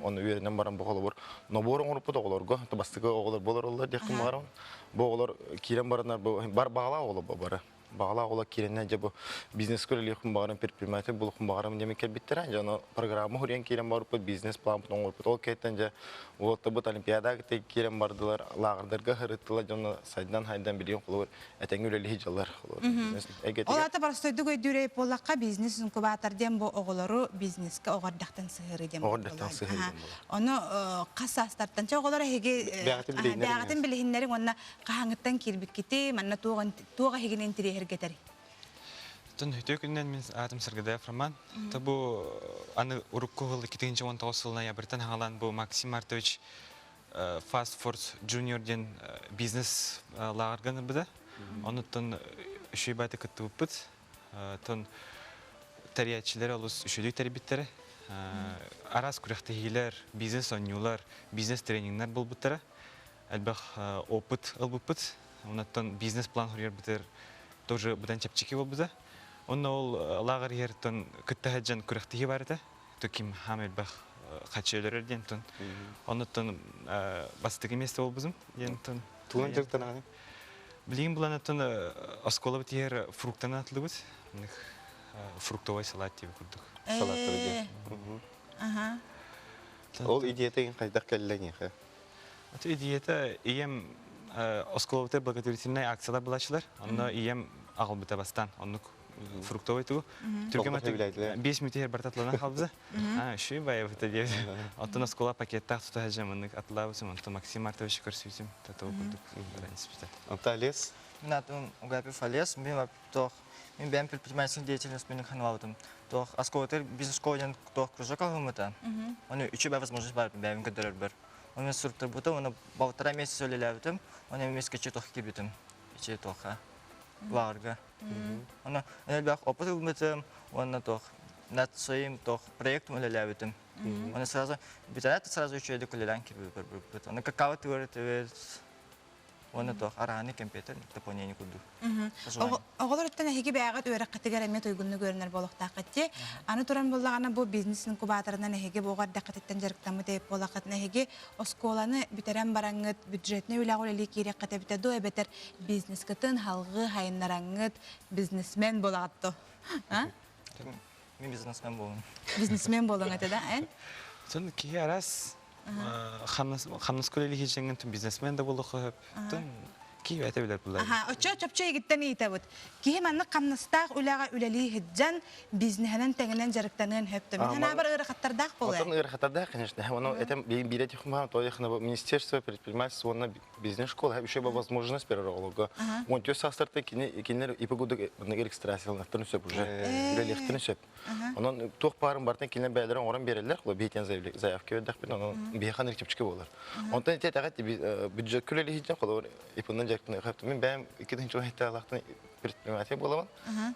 Онно үөрэнэн баран бу холобур нобуор оҥоруппут оҕолорго, бастакы оҕолор буолар диэхпин баҕарабын. Бу оҕолор киирэн бараннар бу бар баҕалаах оҕолор бары. Баҕалаах оҕолор киирэннэр дьэ бу бизнес үлэлиэхпин баҕарам, предприниматель буолуохпун баҕарам диэн кэлбиттэрэ. Дьэ ону программа хуруйан киирэн барбыппыт, бизнес-план оҥорбут. Ол кэнниттэн дьэ уолаттарбыт олимпиадаҕа киирэн бардылар, лааҕырдарга сырыттылар, дьоно сайдан-хайдан билигин холобур этэҥҥэ үлэлии дьаллар. Ол аата простойдук өйдүүр буоллахха бизнес инкубатор диэн бу оҕолору бизнеске оҕордахтан сыһыарыы диэн Оҕордахтан сыһыарыы диэн буолар. Ону хас саастартан чэ оҕолор эһиги бэҕэтин билиһиннэриҥ уонна хаһааҥҥыттан киирбиккити манна туох эһигини интириэһиргэтэр? Тон үтүө күнүнэн мин аатым Саргыдаев Роман. Та бу аны урукку сыл 2019 сылына ноябрьтан хаҥалаан бу Максим Мартович Fast Force Junior диэн бизнес лааҕырга ынырбыта. Онуттан үчүгэй баайта кыттыбыппыт. Тон тэрийээччилэр олус үчүгэй тэрийбиттэрэ. Араас күрэхтэһиилэр, бизнес-оонньуулар, бизнес-тренингнэр буолбуттара. Элбэх опыт ылбыппыт. Онуттан бизнес-план суруйарбытыгар тоже быдан чэпчэки буолбута. Онно ол лааҕыр иһэртэн кытта сылдьан күрэхтэһии баар этэ. Ким хаам элбэх хаччы өлөрөр диэн тон. Оннуттан бастакы место болбузум диэн тон. Тугун дьарыктанаҕын? Билигин буланаттан оскуола битиһэр фруктаны атлыбыт. Фруктовый салат диэби курдук. Салаттары диэн. Ол идеята хайдах кэллэ эйиэхэ? Аты идеята ийэм оскуолабытыгар благотворительнай акциялар булааччылар. Онно ийэм аҕалбыта бастаан. Оннук фруктовый тугу. Түргэн 5 мүтүһэр барта атланан халбыза. А, үшүй байабыта диэбит. Оттон оскуола пакеттаах тута сылдьан маннык атлаабытым. Онтон Максим Мартович көрсүбүтүм. Тату курдук баран испитэ. Онто Олес? Мин атым Угапев Олес. Мин туох мин бэйэм предпринимательскай деятельность мин ханалабытым. Туох оскуолатыгар бизнес-школа диэн туох кружок аһыммыта. Оны үчүгэй возможность бар бэйэм көрдөрөрбөр. Оны инструктор оны полтора месяца үлэлээбитим. Оны месяц туох киирбитим. Ичи туохха лааҕырга. Оны элбэх опыт ылбытым, уонна туох над своим туох проектом үлэлээбитим. Оны сразу бүтэрээт сразу үчүгэйдик үлэлээн киирбиппит. Оны какао тыгырытыбыт, уонна туох арааны компьютер дополнение курдук. Оҕолор өттөн эһиги бэйэҕит үөрэххитигэр эмиэ туйгуннук үөрэнэр буолуохтааххыт дии. Аны туран буоллаҕына бу бизнес инкубаторынан эһиги бу оҕо эрдэххититтэн дьарыктаммыт эбит буоллаххытына эһиги оскуоланы бүтэрэн бараҥҥыт бюджетнай үлэҕэ үлэлии киириэххит эбитэ дуо эбэтэр бизнескытын халҕыы хайыннараҥҥыт бизнесмен буолаҕыт дуо? А? Мин бизнесмен буолуҥ. Бизнесмен буолуҥ этэ да, эн? Сон киһи арас хамнас хамнас үлэлии дьэҥҥин бизнесмен да буолуохха сөп. Киһи бэтэ билэр булар. Аха, оччо чопчу игиттэн ыйытабыт. Киһи маннык хамнастаах үлэҕэ үлэлии сылдьан, бизнеһинэн тэҥинэн дьарыктаныан сөп. Мин санаабар ыарахаттардаах буолуо. Отон ыарахаттардаах, конечно. Ону этем биир технология, то их Министерство предпринимательства уонна бизнес-школа еще возможность берер оҕолорго. Он төс саастарта кинилер ипогудук регистрацияланахтарын сөп уже үлэлиэхтэрин сөп. Онон туох баарын бартан кинилэр бэйэлэрин оҥорон биэрэллэр, биһитен заявка бердэхпин, онон биһиэхэ чэпчэки буолар. Онтон ити этэҕит бюджет үлэлиһитин холобур ипынан дьарыктаныахха Мин бэйэм 2017 предприниматель буолабын.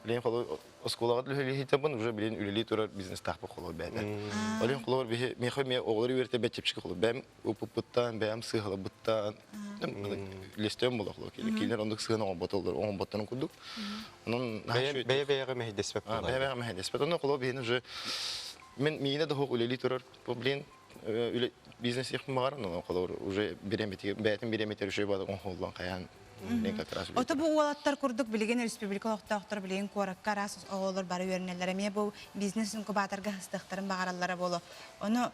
Билигин холобур оскуолаҕа үлэлиһитебин, уже билигин үлэлии турар бизнестаахпын холобур бэйэтэ. Олин холобур биһи миэхэ эмиэ оҕолору үөрэтэ бэт чэпчэки холобур бэйэм уппуттан, бэйэм сыыһалабыттан лестем буолар холобур. Кинилэр оннук сыһыан оҥорботоллор, оҥорботторун курдук. Онон бэйэ бэйэҕэ мэһэйдэспэт буолар. Бэйэ бэйэҕэ мэһэйдэспэт. Онон холобур биһини уже мен миинэ да үлэлии турар блин бизнес баҕар холобур уже бэйэтин бириэмэтигэр үчүгэй баҕар оҥоһуллан хайаан как раз Ото бу уолаттар курдук билигин республика олохтоохторо билигин куоракка араас оҕолор бары үөрэнэллэр эмиэ бу бизнес инкубаторга хыстыахтарын баҕараллара буолуо. Ону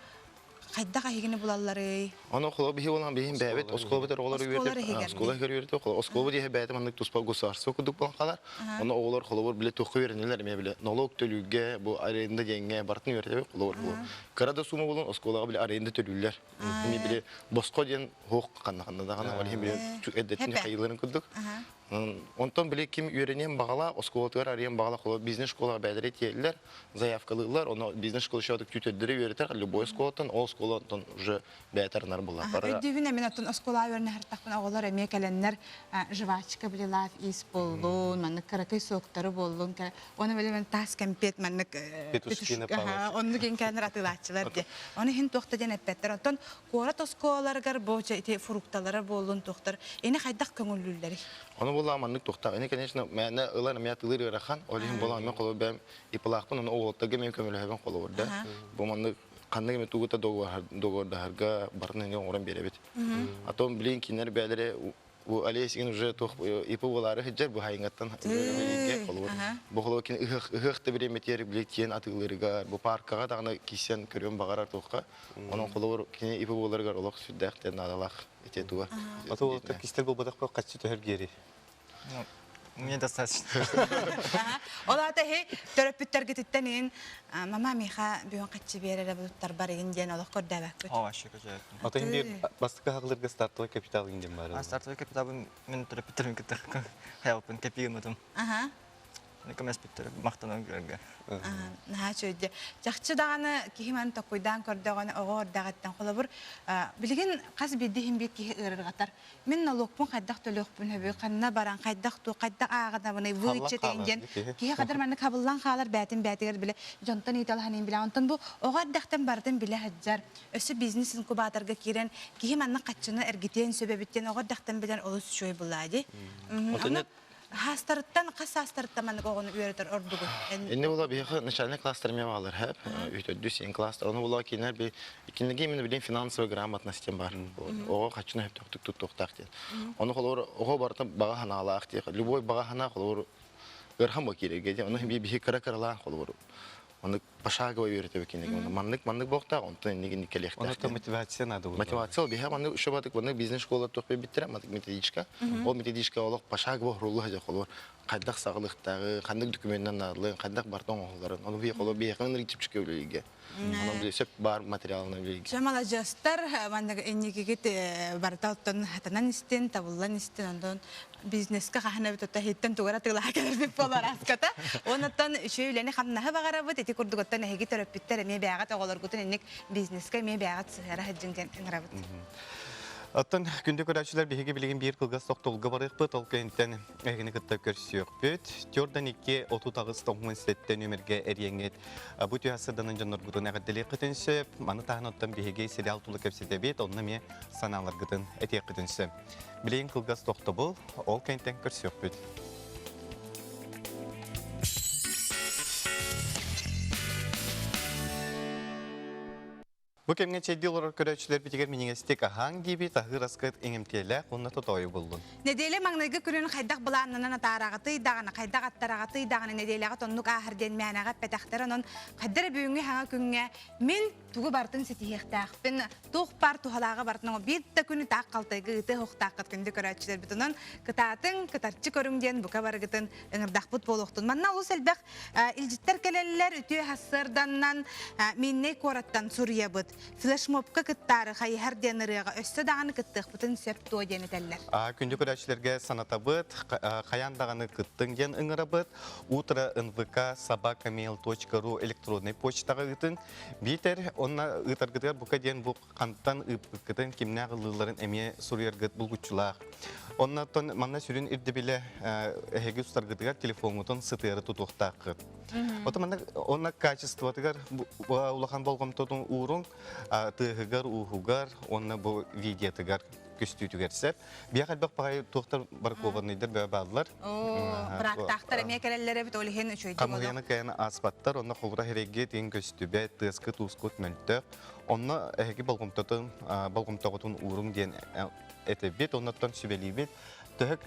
хайдах эһигини булалларый? Ону холо биһи болан биһин бэйэбит оскуола битэр оҕолор үөрдүп оскуола иһигэр үөрдүп оскуола диэһэ бэйэтэ маннык туспа государство курдук болан халар. Ону оҕолор холобур биле туохха үөрэнэллэр эмиэ биле налог төлүүргэ бу аренда диэҥҥэ барытын үөрэтэбит холобур бу кыра да суума болон оскуолаҕа биле аренда төлүүллэр. Эми биле босхо диэн хуох ханна ханна даҕаны ол иһин биле эрдэттэн хайыыларын курдук. Онтон били ким үөрэниэн баҕала, оскуолатыгар арыйан баҕала, холобур, бизнес-школаҕа бэйэлэрэ тиэллэр, заявкалыыллар, ону бизнес-школа еще түтөрдөрү үөрэтэр, любой оскуолаттан, ол оскуолаттан уже бэйэтэ арынар буолар. Өйдүүбүн эмин оттон оскуолаҕа үөрэнэ сырыттахпына оҕолор эмиэ кэлэннэр жвачка блилав ис буоллун, маннык кыракый соктары буоллун, оны билэ таас кэмпиэт маннык оннук иҥкээннэр атыылааччылар диye. Оны иһин туохта диэн эппэттэр. Оттон Куорат оскуолаларыгар бу ити фрукталара буоллун туохтар ини хайдах көҥүллүүллэрий? Ону буолла маннык туохтаах. Ини конечно мээнэ ылар эмиэ атылыыр ыарахан. Ол иһин буолан мен холобур бэйэм ипалаахпын ону оҕолоттарга мен көмөлөһөбүн холобур да. Бу маннык ханнык эмэ тугута договордаһарга барын эни оҥорон биэрэбит. А то блин кинилэр бэйэлэрэ бу Олесигин уже туох ипы буолаары сылдьар бу хайыҥаттан холобур бу холобур кини ыһыах ыһыах да бириэмэтигэр били тиэн атыылыырыгар бу паркаҕа даҕаны киирсэн көрүөн баҕарар туохха онон холобур кини ипы буоларыгар олох сүрдээх диэн наадалаах ити туга Ото уолаттар кистэл буолбатах бу хаччы төһөр гиэри Мне достаточно. Ол аата иһи төрөппүттэргититтэн иһин мама миэхэ бүгүн хаччы биэрэрэ буттарбар игин диэн олох көрдөөбөккүт. О, вообще көрдөөбөппүн. Ото иһин биир бастакы хаҕылырга стартовый капитал диэн баар. А стартовый капиталбын мин төрөппүттэрим кытта хаялпын кэпиигыммытым. Аха. Көмөспүттэр махтанан көрөргө. Наһаа үчүгэй. Чахчы даҕаны киһи маны токкуйдаан көрдөҕүнэ оҕо эрдэҕиттэн холобур билигин хас биирдии иһин биир киһи ыарырҕатар. Мин налогпун хайдах төлүөхпүн сөбүй, ханна баран, хайдах туу, хайдах ааҕынабыный, вычет диэн киһи хадыр маннык хабыллан хаалар бээтин бээтигэр билэ дьонтон ыйыталаһан билэ. Онтон бу оҕо эрдэхтэн барытын билэ сылдьар. Өссө бизнес инкубаторга киирэн киһи маннык хаччыны эргитиэн сөп эбит диэн оҕо эрдэхтэн билэн олус үчүгэй булаа дии. Хаастарыттан хас саастарыттан маннык оҕону үөрэтэр ордугуй? Инни була биһиэхэ начальный класстар эмиэ баалар хэп. Үтөрдүс син класстар. Ону була кинилэр би кинилэргэ именно билин финансовая грамотность диэн бар. Оҕо хаччыны хөптөөхтүк туттуохтаах диэн. Ону холобур оҕо барыта баҕа санаалаах диэх. Любой баҕа санаа холобур ыархан бу киирэргэ диэн. Ону биһи кыра кыралаан холобур Маннык пошагово үөрэтебит кинигэ. Маннык маннык буолуохтаах, онтон инник инник кэлиэхтээх. Онно мотивация надо было. Мотивация ол биһэ маннык еще батык маннык бизнес школа туох биттэрэ маннык методичка. Ол методичка олох пошагово хурулла сылдьар холобур хайдах саҕалыахтааҕы, ханнык документынан наадаларын, хайдах барыта оҥоһулларын. Ону биһи холобур биһиэхэ ынырык чипчикэ үлэлииргэ. Онон били сөп баар материалынан үлэлииргэ. Дьэ маладьыастар маннык инникигит барыта оттон хатанан истин, табыллан истин, онтон бизнеска хаһан эбит оттон иһиттэн тугу эрэ атыылаһа кэлэрбит буолар аската. Онуттан үчүгэй үлэни-хамнаһы баҕарабыт. Ити курдук оттон эһиги төрөппүттэр эмиэ бэйэҕит оҕолоргутун инник бизнеска эмиэ бэйэҕит сыһыара сылдьыҥ диэн ыҥырабыт. Оттон күндү көрөөччүлэр биһиги билигин биир кылгас тохтобулга барыахпыт. Ол кэнниттэн эһигини кытта көрсүөхпүт. Төрдөн 2 38 97 нүөмэргэ эриэҥҥит бу түһэ сырданан дьонноргутун эҕэрдэлиэххитин сөп. Маны таһынан оттон биһиги сериал тула кэпсэтэбит. Онно эмиэ санааларгытын этиэххитин сөп. Билигин кылгас тохтобул, ол кэнниттэн көрсүөхпүт. Бу кэмҥэ чэйдии олорор көрөөччүлэрбитигэр минньигэстик аһааҥ диэбит аһыыр аскыт иҥэмтиэлээх уонна тотоойу буллун. Нэдиэлэ маҥнайгы күнүн хайдах былааннанан атаараҕытый даҕаны, хайдах аттараҕытый даҕаны нэдиэлэҕэ тоннук ааһар диэн мээнэҕэ эппэтэхтэр. Онон хайда эрэ бүгүҥҥү хаҥа күҥҥэ мин тугу барытын ситиһиэхтээхпин, туох баар туһалааҕы барытын биир да күнү таах халтайга ыытыа суохтааххыт күндү көрөөччүлэрбит. Онон кытаатыҥ, кытарчы көрүҥ диэн бука барыгытын ыҥырдахпыт буолуохтун. Манна олус элбэх Илдьиттэр кэлэллэр, үтүө сарсыарданнан Миннэй куораттан суруйабыт. Флешмобка кыттаары хайыһар диэн ырыаҕа өссө даҕаны кыттыахпытын сөп дуо диэн этэллэр. Күндү көрөөччүлэргэ санатабыт, хайаан даҕаны кыттыҥ диэн ыҥырабыт. Утро нвк собакамейл.ру электроннай почтаҕа ыытыҥ. Биитэр онно ыытаргытыгар бука диэн бу хантан ыыппыккытын, кимнээх ыллыылларын эмиэ суруйаргыт булгуччулаах. Оннотон манна сүрүн ирдэбилэ эһиги устаргытыгар телефоҥҥутун сытыары тутуохтааххыт. Ото манна онно качествотыгар улахан болҕомтотун ууруҥ, тыаһыгар, ууһугар уонна бу видеотыгар көстүүтүгэр сөп. Биэх элбэх баҕайы туохтар бракованныйдар бөҕө бааллар. Быраактаахтар эмиэ кэлэллэр эбит, ол иһин үчүгэйдик Хамыһыйаны кыайан ааспаттар, онно холура хирэйгэ тиин көстүбэт, тыаскыт уускут мөлтөх. Онно эһиги болҕомтотун болҕомтоҕутун ууруҥ диэн этэбит, оннуттан сүбэлиибит. Төһө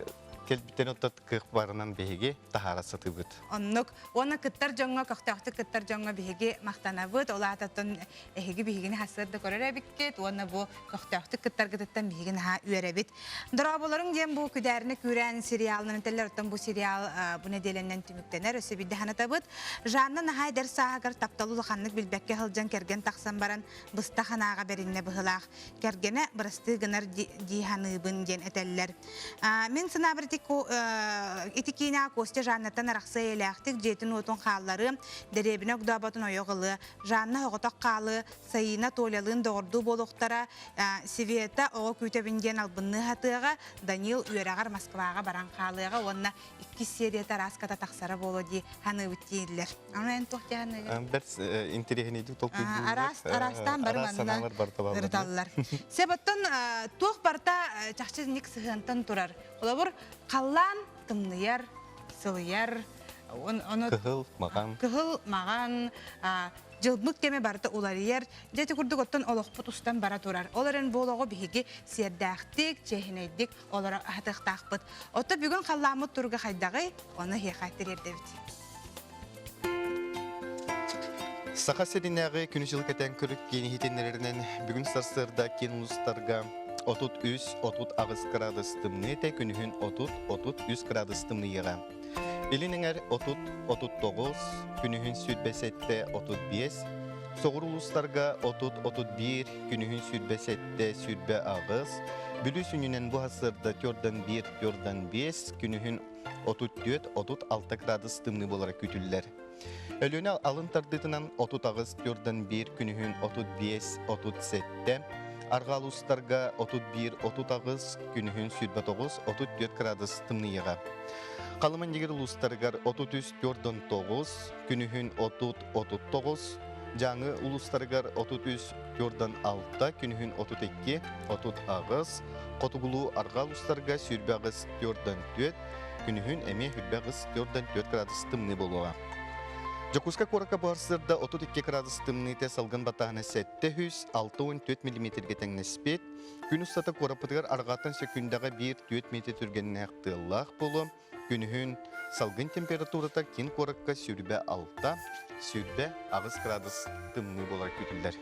кэлбиттэн оттон кыах барынан биһиги таһаара сатыыбыт. Оннук. Уонна кыттар дьоҥҥо, көхтөөхтүк кыттар дьоҥҥо биһиги махтанабыт. Ол аатыттан эһиги биһигини сарсыарда көрөр эбиккит уонна бу көхтөөхтүк кыттаргытыттан биһиги наһаа үөрэбит. Дорооболоруҥ диэн бу Күдээринэ күүрээн сериалынан этэллэр. Оттон бу сериал бу нэдиэлэннэн түмүктэнэр. Өссө биирдэ санатабыт. Жанна наһаа эдэр сааһыгар тапталы улаханнык билбэккэ сылдьан кэргэн тахсан баран быстах анааҕа бэриннэ быһылаах. Кэргэнэ бырастыы гынар дии саныыбын диэн этэллэр. Мин санаабар ити киинэҕэ Костя Жаннаттан арахсыа эйэлээхтик дьиэтин-уотун хаалларыа, дэриэбинэ огдооботун ойох ылыа, Жанна оҕотох хаалыа, Саина Толялыын доҕордуу буолуохтара, Света оҕо күүтэбин диэн албынныы сатыаҕа, Данил үөрэҕэр Москваҕа баран хаалыаҕа уонна иккис серията араската тахсара буолуо дии саныыбыт дииллэр. Аны эн туох дии саныыгын? Бэрт интэриэһинэйдик толкуйдууллар. Араас араастаан бары манна ырыталлар. Сөп оттон туох барыта чахчы ник сыһыантан турар. Холобур, халлаан тымныйар, сылыйар, ону Кыһыл, маҕан. Кыһыл, маҕан, дьылбыт кэмэ барыта уларыйар. Дьэ ити курдук оттон олохпут устан бара турар. Ол эрэн бу олоҕу биһиги сиэрдээхтик, чиэһинэйдик олоро аһатыахтаахпыт. Оттон бүгүн халлааммыт туруга хайдаҕый? Ону эһиэхэ тириэрдэбит. Саха сиринээҕи күнү-дьылы кэтээн көрүк киин иһитиннэрэринэн бүгүн сарсыарда киин улуустарга 33-38 градус тымныы этэ, күнүһүн 30-33 градус тымныйыаҕа. Илин эҥэр 30-39, күнүһүн 27-35, соҕуруу улуустарга 30-31, күнүһүн 27-28, Бүлүү сүнньүнэн бу сарсыарда 4-1, 4-5, күнүһүн 34-36 градус тымныы буолара күүтүллэр. Өлүөнэ алын тардыытынан 38 4-1, күнүһүн 35-37, арҕаа улуустарга 31-38, күнүһүн 29-34 градус тымныйыаҕа. Халыма-Индигир улуустарыгар 33-49, күнүһүн 30-39, Дьааҥы улуустарыгар 33-46, күнүһүн 32-38, Хотугулуу-Арҕаа улуустарга 28-44, күнүһүн эмиэ 28-44 градус тымныы буолуоҕа. Дьокуускай куоракка быһарсыарда 32 градус тымныыта салгын баттааһына 764 миллиметргэ тэҥнэспит. Күн устата куораппытыгар арҕааттан сөкүүндэҕэ 1-4 метр түргэннээх тыаллаах буолуо. Күнүһүн салгын температурата киин куоракка 26, 28 градус тымныы буолар күүтүллэр.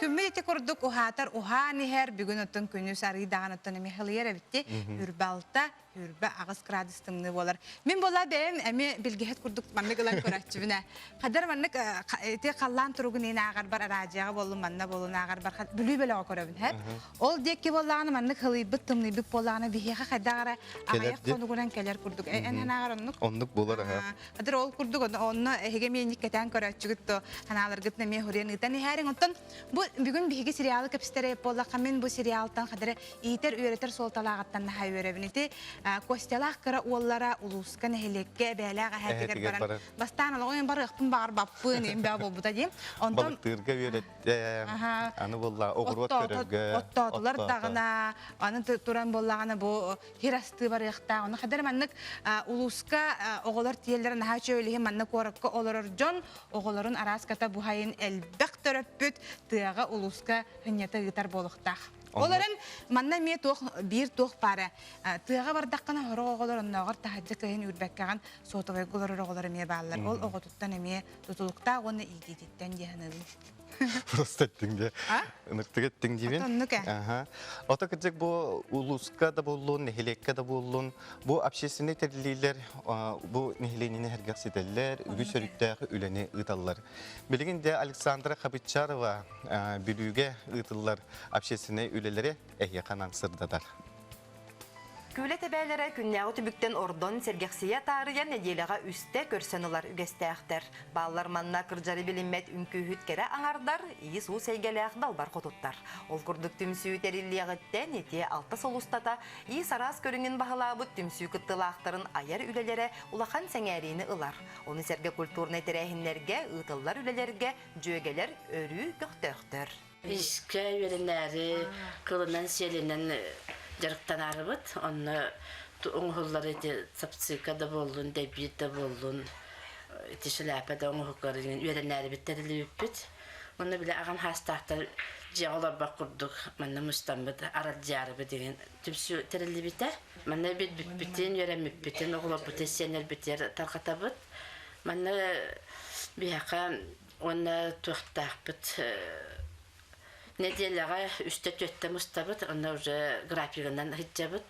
Күммүт ити курдук уһаатар уһаан иһэр, бүгүн оттон күнүс арыый даҕаны оттон эмиэ хылыйар эбитти. Үрбэ алта, үрбэ аҕыс градус тымныы буолар. Мин буолла бэйэм эмиэ билгэһит курдук маннык ылан көрөөччүбүн ээ. Хадar маннык ити халлаан туругун иин ааҕарбар араадьыйаҕа буоллун манна буоллун ааҕарбар Бүлүү бөлөҕө көрөбүн һэп. Ол диэки буоллаҕына маннык хылыйбыт тымныйбыт буоллаҕына биһиэхэ хайдах эрэ аҕыйах хонугунан кэлэр курдук. Эн санааҕар оннук? Оннук буолар аһа. Хадыр ол курдук онно эһиги эмиэ инник кэтээн көрөөччүгүт то ханааларгытын эмиэ хуруйан ыытан иһээриҥ. Оттон бу бүгүн биһиги сериалы кэпсэтэр буоллахха мин бу сериалтан хадыры иитэр үөрэтэр суолталааҕыттан наһаа үөрэбин. Ити Костялаах кыра уоллара улууска нэһилиэккэ эбээлээх эһээтигэр баран бастаан олоҕун барыахпын баҕарбаппын имбээ буолбута дии. Онтон балыктыырга үөрэттэ. Аны буолла оҕуруот көрөргө. Оттоотулар даҕана аны туран буоллаҕына бу хир астыы барыахтаах. Ону хадары маннык улууска оҕолор тиэллэрэ наһаа үчүгэй манна куоракка олорор дьон оҕолорун арааската буһайын элбэх. төрөппүт тыаҕа улууска һынньата ыытар буолуохтаах. Ол эрэн манна эмиэ туох биир туох баара тыаҕа бардаххына сорох оҕолор оннооҕор таһырдьа кыайан үүрбэккэҕин сотовайга олорор оҕолор эмиэ бааллар. Ол оҕотуттан эмиэ тутулуктаах уонна иитиититтэн дии саныыбын. Просто эттиҥ дии. Ыныртык эттиҥ диибин. Оннук ээ. Аха. Ото кырдьык бу улууска да буоллун, нэһилиэккэ да буоллун, бу общественнай тэриллиилэр бу нэһилиэнньэни сэргэхситэллэр, үгүс өрүттээх үлэни ыыталлар. Билигин де Александра Хабычарова Бүлүүгэ ыытыллар общественнай үлэлэри эһиэхэ анаан сырдатар. Күүлэ тэбээлэрэ күннээҕи түбүктэн ордон сэргэхсийэ таарыйан нэдиэлэҕэ үстэ көрсөн ылар үгэстээхтэр. Бааллар манна кырдьары билиммэт үҥкүүһүт кэрэ аҥардар, иис-уус эйгэлээх далбар хотуттар. Ол курдук түмсүү тэриллиэҕиттэн ити алта сыл устата иис араас көрүҥүн баһылаабыт түмсүү кыттыылаахтарын айар үлэлэрэ улахан сэҥээриини ылар. Ону сэргэ культурнай тэрээһиннэргэ, ыытыллар үлэлэргэ дьүөгэлэр өрүү көхтөөхтөр. Искэ үөрэнээри кылынан-сиэлинэн дьарыктанаарыбыт. Онно оҥоһуллар ити сапсыыка да буоллун, дэбиир да буоллун, ити шляпа да оҥоһугар үөрэнээрибит тэриллибиппит. Онно били аҕам хаастаахтар дьиэҕэ олорбох курдук манна мустаммыт аралдьаарыбыт деген түмсүү тэриллибитэ. Манна билбиппитин, үөрэммиппитин, оҕолорбутун, сиэннэрбитигэр тарҕатабыт. Манна биһиэхэ Уонна туохтаахпыт нэдиэлэҕэ үстэ-түөртэ мустабыт, онно уже графигынан сылдьабыт.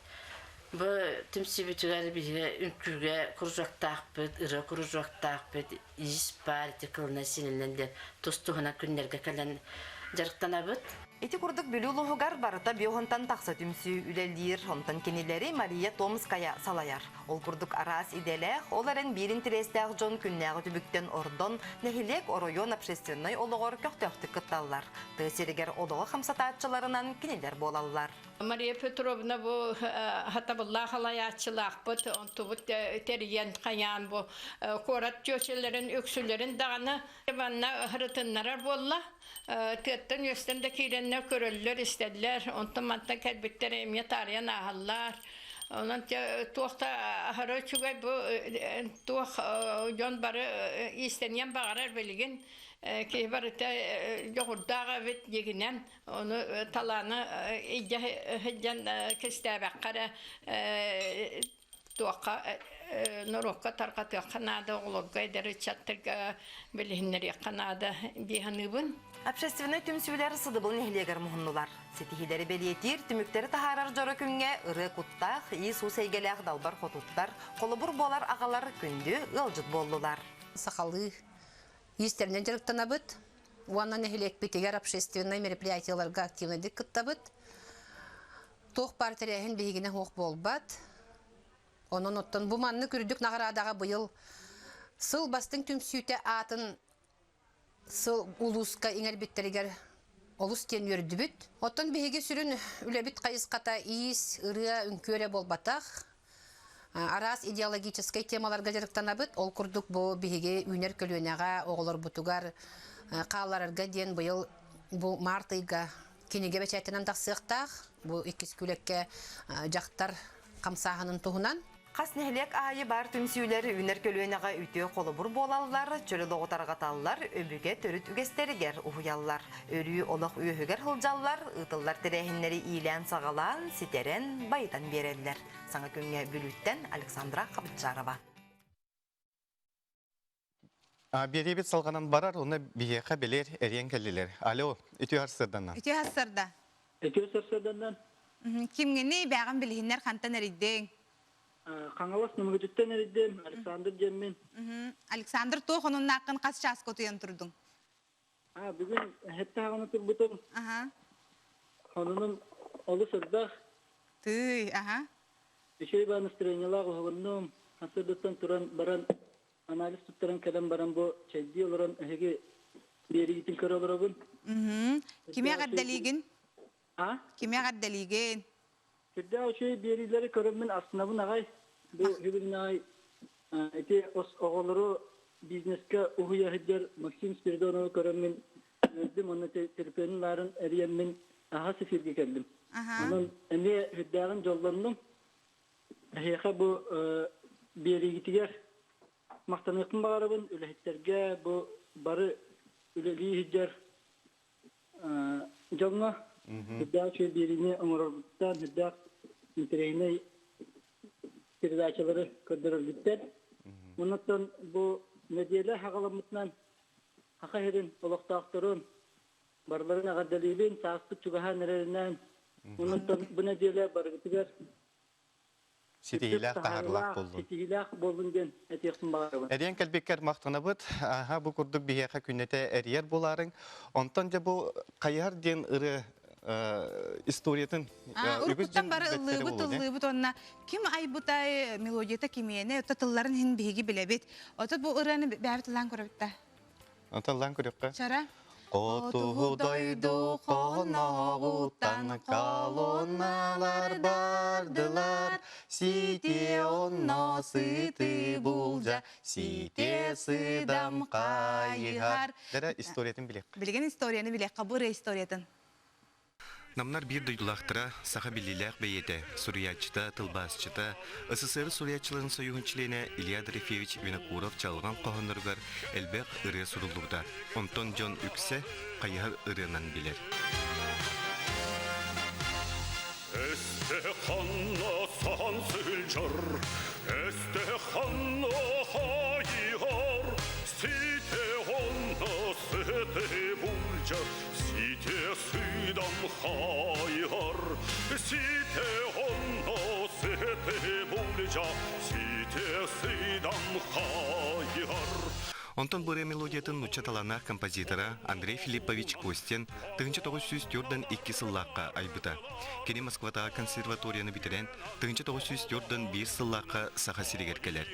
Бу түмсүүбүтүгэр биһиги үҥкүүгэ кружоктаахпыт, ырыа кружоктаахпыт, иис баар, ити кылынан сининэн диэн тус-туһунан күннэргэ кэлэн дьарыктанабыт. Ити курдук Бүлүү улууһугар барыта биоһунтан тахса түмсүү үлэлиир, онтон кинилэри Мария Томская салайар. Ол курдук араас идэлээх, ол эрэн биир интэриэстээх дьон күннээҕи түбүктэн ордон, нэһилиэк, оройуон общественнай олоҕор көхтөөхтүк кытталлар. Тыа сиригэр олоҕу хамсатааччыларынан кинилэр буолаллар. Мария Петровна бу хатабыллаах алайааччылаахпыт, онтубут тэрийэн хайаан бу куорат чүөчэлэрин үксүлэрин даҕаны манна ырытыннарар буолла. Тыаттан үөстэн да киирэннэр көрөллөр, истэллэр, онтон мантан кэлбиттэр эмиэ таарыйан ааһаллар. Онон туох да аһара үчүгэй бу туох дьон бары иистэниэн баҕарар билигин киһи барыта дьоҕурдаах эбит дьигинэн ону талааны илдьэ сылдьан кистээбэххэ эрэ туохха норуокка тарҕатыахха наада, оҕолорго, эдэр ыччаттарга билиһиннэриэххэ наада дии саныыбын. Общественнай түмсүүлэр Сыдыбыл нэһилиэгэр муһуннулар. Ситиһиилэри бэлиэтиир, түмүктэри таһаарар дьоро күҥҥэ ырыа куттаах, иис-уус эйгэлээх далбар хотуттар, холобур буолар аҕалар күндү ыалдьыт буоллулар. Сахалыы иистэринэн дьарыктанабыт уонна нэһилиэкпитигэр общественнай мероприятиеларга активнайдык кыттабыт. Туох баар тэрээһин биһигинэ суох буолбат. Онон оттон бу маннык үрдүк наҕараадаҕа быйыл сыл бастыҥ түмсүүтэ аатын сыл улууска иҥэрбиттэригэр олус диэн үөрдүбүт. Оттон биһиги сүрүн үлэбит хайысхата иис, ырыа, үҥкүү эрэ буолбатах. Араас идеологическай темаларга дьарыктанабыт. Ол курдук бу биһиги үүнэр көлүөнэҕэ оҕолорбутугар хаалларарга диэн быйыл бу март ыйга кинигэ бэчээттэнэн тахсыахтаах. Бу иккис күлэккэ дьахтар хамсааһынын туһунан. Хас нэһилиэк аайы баар түмсүүлэр үүнэр көлүөнэҕэ үтүө холобур буолаллар, чөл олоҕу тарҕаталлар, өбүгэ төрүт үгэстэригэр уһуйаллар. Өрүү олох үөһүгэр сылдьаллар, ыытыллар тэрээһиннэри иилээн-саҕалаан, ситэрэн, байытан биэрэллэр. Саҥа күҥҥэ Бүлүүттэн Александра Хабытчарова. Биэриэбит салҕанан барар, уонна биһиэхэ билэр эриэн кэллилэр. Алло, үтүө сарсыарданнан. Үтүө сарсыарда. Үтүө сарсыарданнан. Кимҥини бэҕин билиһиннэр хантан эрийдиҥ? Хаҥалас Нөмүгүтүттэн эрийдим, Александр диэммин. Александр, туох онуннааххын хас чааска утуйан турдуҥ? Бүгүн эһэттээҕинэ турбутум. Хонунум олус элбэх. Тыый, аха. Үчүгэй баа настроениелаах уһугуннум. Сарсыардаттан туран баран анализ туттаран кэлэн баран бу чэйдии олорон эһиги биэриигитин көрө олоробун. Кими эҕэрдэлиигин? А? Кими эҕэрдэлиигин? Сүрдээх үчүгэй биэриилэри көрөммүн астынабын аҕай. Бу бүгүн аҕай ити оҕолору бизнескэ уһуйа сылдьар Максим Спиридоновы көрөммүн үөрдүм уонна телефонун лаарын эрийэммин аһас эфиргэ кэллим. Онон эмиэ сүрдээҕин дьоллоннум. Эһиэхэ бу биэриигитигэр махтаныахпын баҕарабын үлэһиттэргэ бу бары үлэлии сылдьар. дьоҥҥо үрдээх үчүгэй биэриини оҥорорбуттан, үрдээх интэриэһинэй передачалары көрдөрөргүттэн. Оннуттан бу нэдиэлэ хаҕаламмытынан Саха сирин олохтоохторун барыларын эҕэрдэлиибин, сааспыт чугаһаан эрэринэн. Оннуттан бу нэдиэлэ барыгытыгар Ситиһиилээх таһаарыылаах буоллун. Ситиһиилээх буоллун диэн этиэхпин баҕарабын. Эриэн кэлбиккэр махтанабыт. Аха бу курдук биһиэхэ күннэтэ эрийэр буолаарыҥ. Онтон дьэ бу хайыһар диэн ырыа историятын үгүс дьон бары ыллыыбыт ыллыыбыт уонна ким айбытай мелодията кимиэнэ ото тылларын иһин биһиги билэбит. Ото бу ырыаны бэйэбит ыллаан көрөбүт да. Ыллаан көрүөххэ. Чара. Хотугу дойду хоноҕуттан колонналар бардылар, Сите онно сыты булдьа, сите сыдам хайыһар. Дэрэ историятын билиэххэ. Билигин историяны билиэххэ, бу ырыа историятын. Намнар биир дойдулаахтара, саха биллиилээх бэйиэтэ, суруйааччыта, тылбаасчыта, СССР суруйааччыларын союһун чилиэнэ Илья Дорофеевич Винокуров чалҕан хоһоонноругар элбэх ырыа суруллубута. Онтон дьон үксэ хайыһар ырыанан билэр. Эстеханна сахан сылдьар, Эстеханна хайыһар, Сите онно сыты булдьар, Сите сыдам хайыһар, Сите онно сыты булдьа, Сите сыдам хайыһар. Онтон бу ырыа мелодиятын нуучча талааннаах композитора Андрей Филиппович Костин 1942 сыллаахха айбыта. Кини Москватааҕы консерваторияны бүтэрэн, 1941 сыллаахха Саха сиригэр кэлэр.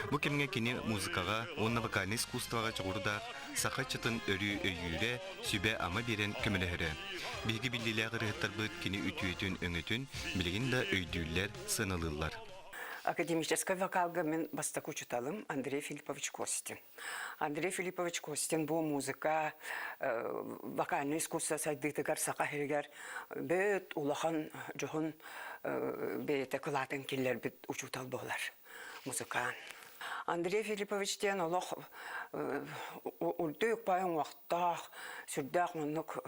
Бу кэмҥэ кини музыкаҕа уонна вокальнай искусствоҕа дьоҕурдаах саха ыччатын өрүү өйүүрэ, сүбэ-ама биэрэн көмөлөһөрө. Биһиги биллиилээх ырыаһыттарбыт кини үтүөтүн-өҥөтүн билигин да өйдүүллэр, сыаналыыллар. Академическай вокалга мин бастакы учуталым Андрей Филиппович Костин. Андрей Филиппович Костин бу музыка, вокальный искусство сайдыытыгар саха сиригэр бөт улахан дьоһун бэйэтэ кылаатын киллэрбит учуутал буолар музыкант. Андрей Филиппович диэн олох үрдүк бай уҥуохтаах, сүрдээх оннук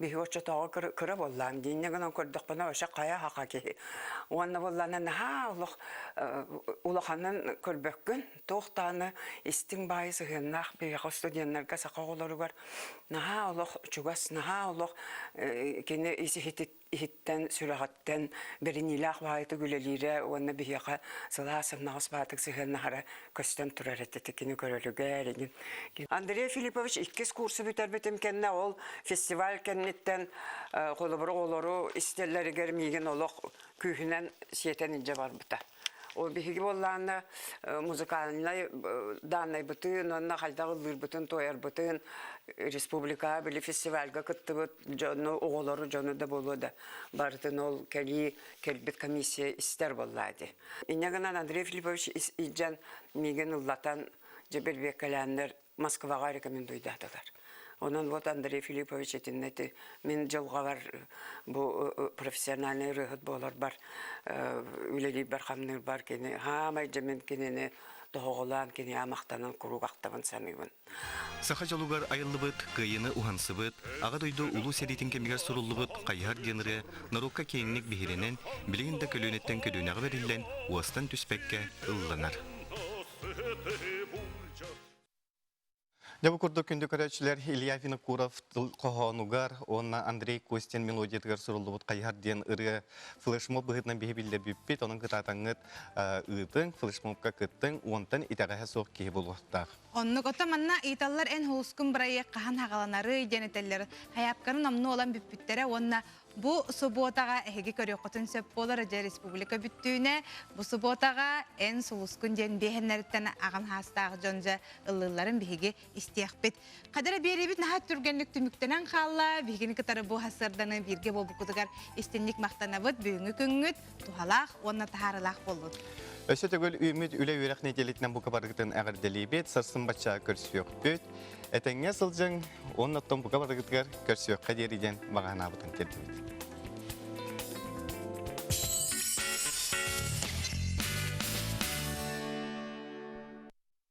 биһи оччотооҕу кыра буоллаам дииннэ гынан көрдөхпүнэ вообще хайа хаха киһи уонна буоллаана наһаа олох улаханын көрбөккүн туох даҕаны истиҥ баайы сыһыаннаах биһиэхэ студеннарга саха оҕолоругар наһаа олох чугас наһаа олох кини ис иһиттэн сүрэҕиттэн бэриниилээх баайытык үлэлиирэ уонна биһиэхэ сылаас сымнаҕас баатык сыһыаннаһара көстөн турар этэ кини көрөрүгэр игин Андрей Филиппович иккис курсу бүтэрбитим кэннэ ол фестиваль кэнниттэн холобур оҕолору истэллэригэр миигин олох күүһүнэн сиэтэн илдьэ барбыта. Ол биһиги буоллаҕына музыкальнай дааннайбытын уонна хайдах ыллыырбытын, туойарбытын республикаҕа били фестивальга кыттыбыт дьону, оҕолору, дьону да буолуо да барытын ол кэлии кэлбит комиссия истэр буоллаа дии. Инньэ гынан Андрей Филиппович илдьэн миигин ыллатан дьэ бэрбиэккэлээннэр Москваҕа рекомендуйдаатылар. Онон вот Андрей Филиппович итиннэ ити мин дьылҕабар бу профессиональный ырыаһыт буоларбар үлэлиирбэр-хамныырбар кини хаамай дьэ мин кинини тоһоҕолоон киниэхэ махтанан куруук ахтабын саныыбын. Саха дьолугар айыллыбыт, кыайыыны уһансыбыт, Аҕа дойду Улуу сэриитин кэмигэр суруллубут Хайыһар диэн ырыа норуокка киэҥник биһирэнэн, билигин да көлүөнэттэн көлүөнэҕэ бэриллэн, уостан түспэккэ ылланар. Дьэ бу курдук күндү көрөөччүлэр Илья Винокуров хоһоонугар уонна Андрей Костин мелодиятыгар суруллубут «Хайыһар» диэн ырыа флешмоб быһыытынан биһи биллэрбиппит. Онон кытаатаҥҥыт ыытыҥ, флешмобка кыттыҥ, уонтан итэҕэһэ суох киһи буолуохтаах. Оннук ото манна ыйыталлар эн һулускун бырайыак хаһан хаҕаланарый диэн этэллэр. Хайаапкарын номнуо ылан бүппүттэрэ уонна Бу субуотаҕа эһиги көрүөххүтүн сөп буолар дьэ республика бүттүүнэ бу субуотаҕа эн сулускун диэн биэһэннэриттэн аҕам хаастаах дьон дьэ ыллыылларын биһиги истиэхпит. Хадара биэриибит наһаа түргэнник түмүктэнэн хаалла. Биһигини кытары бу сарсыарданы бииргэ буолбуккутугар истинник махтанабыт. Бүгүҥҥү күҥҥүт туһалаах уонна таһаарылаах буоллун. Өссө төгүл үүммүт үлэ-үөрэх нэдиэлэтинэн бука барыгытын эҕэрдэлиибит, сарсын бачча көрсүөхпүт. Этэҥҥэ сылдьыҥ, уонна оттон бука барыгытыгар көрсүөххэ диэри диэн баҕа санаабытын тиэрдибит.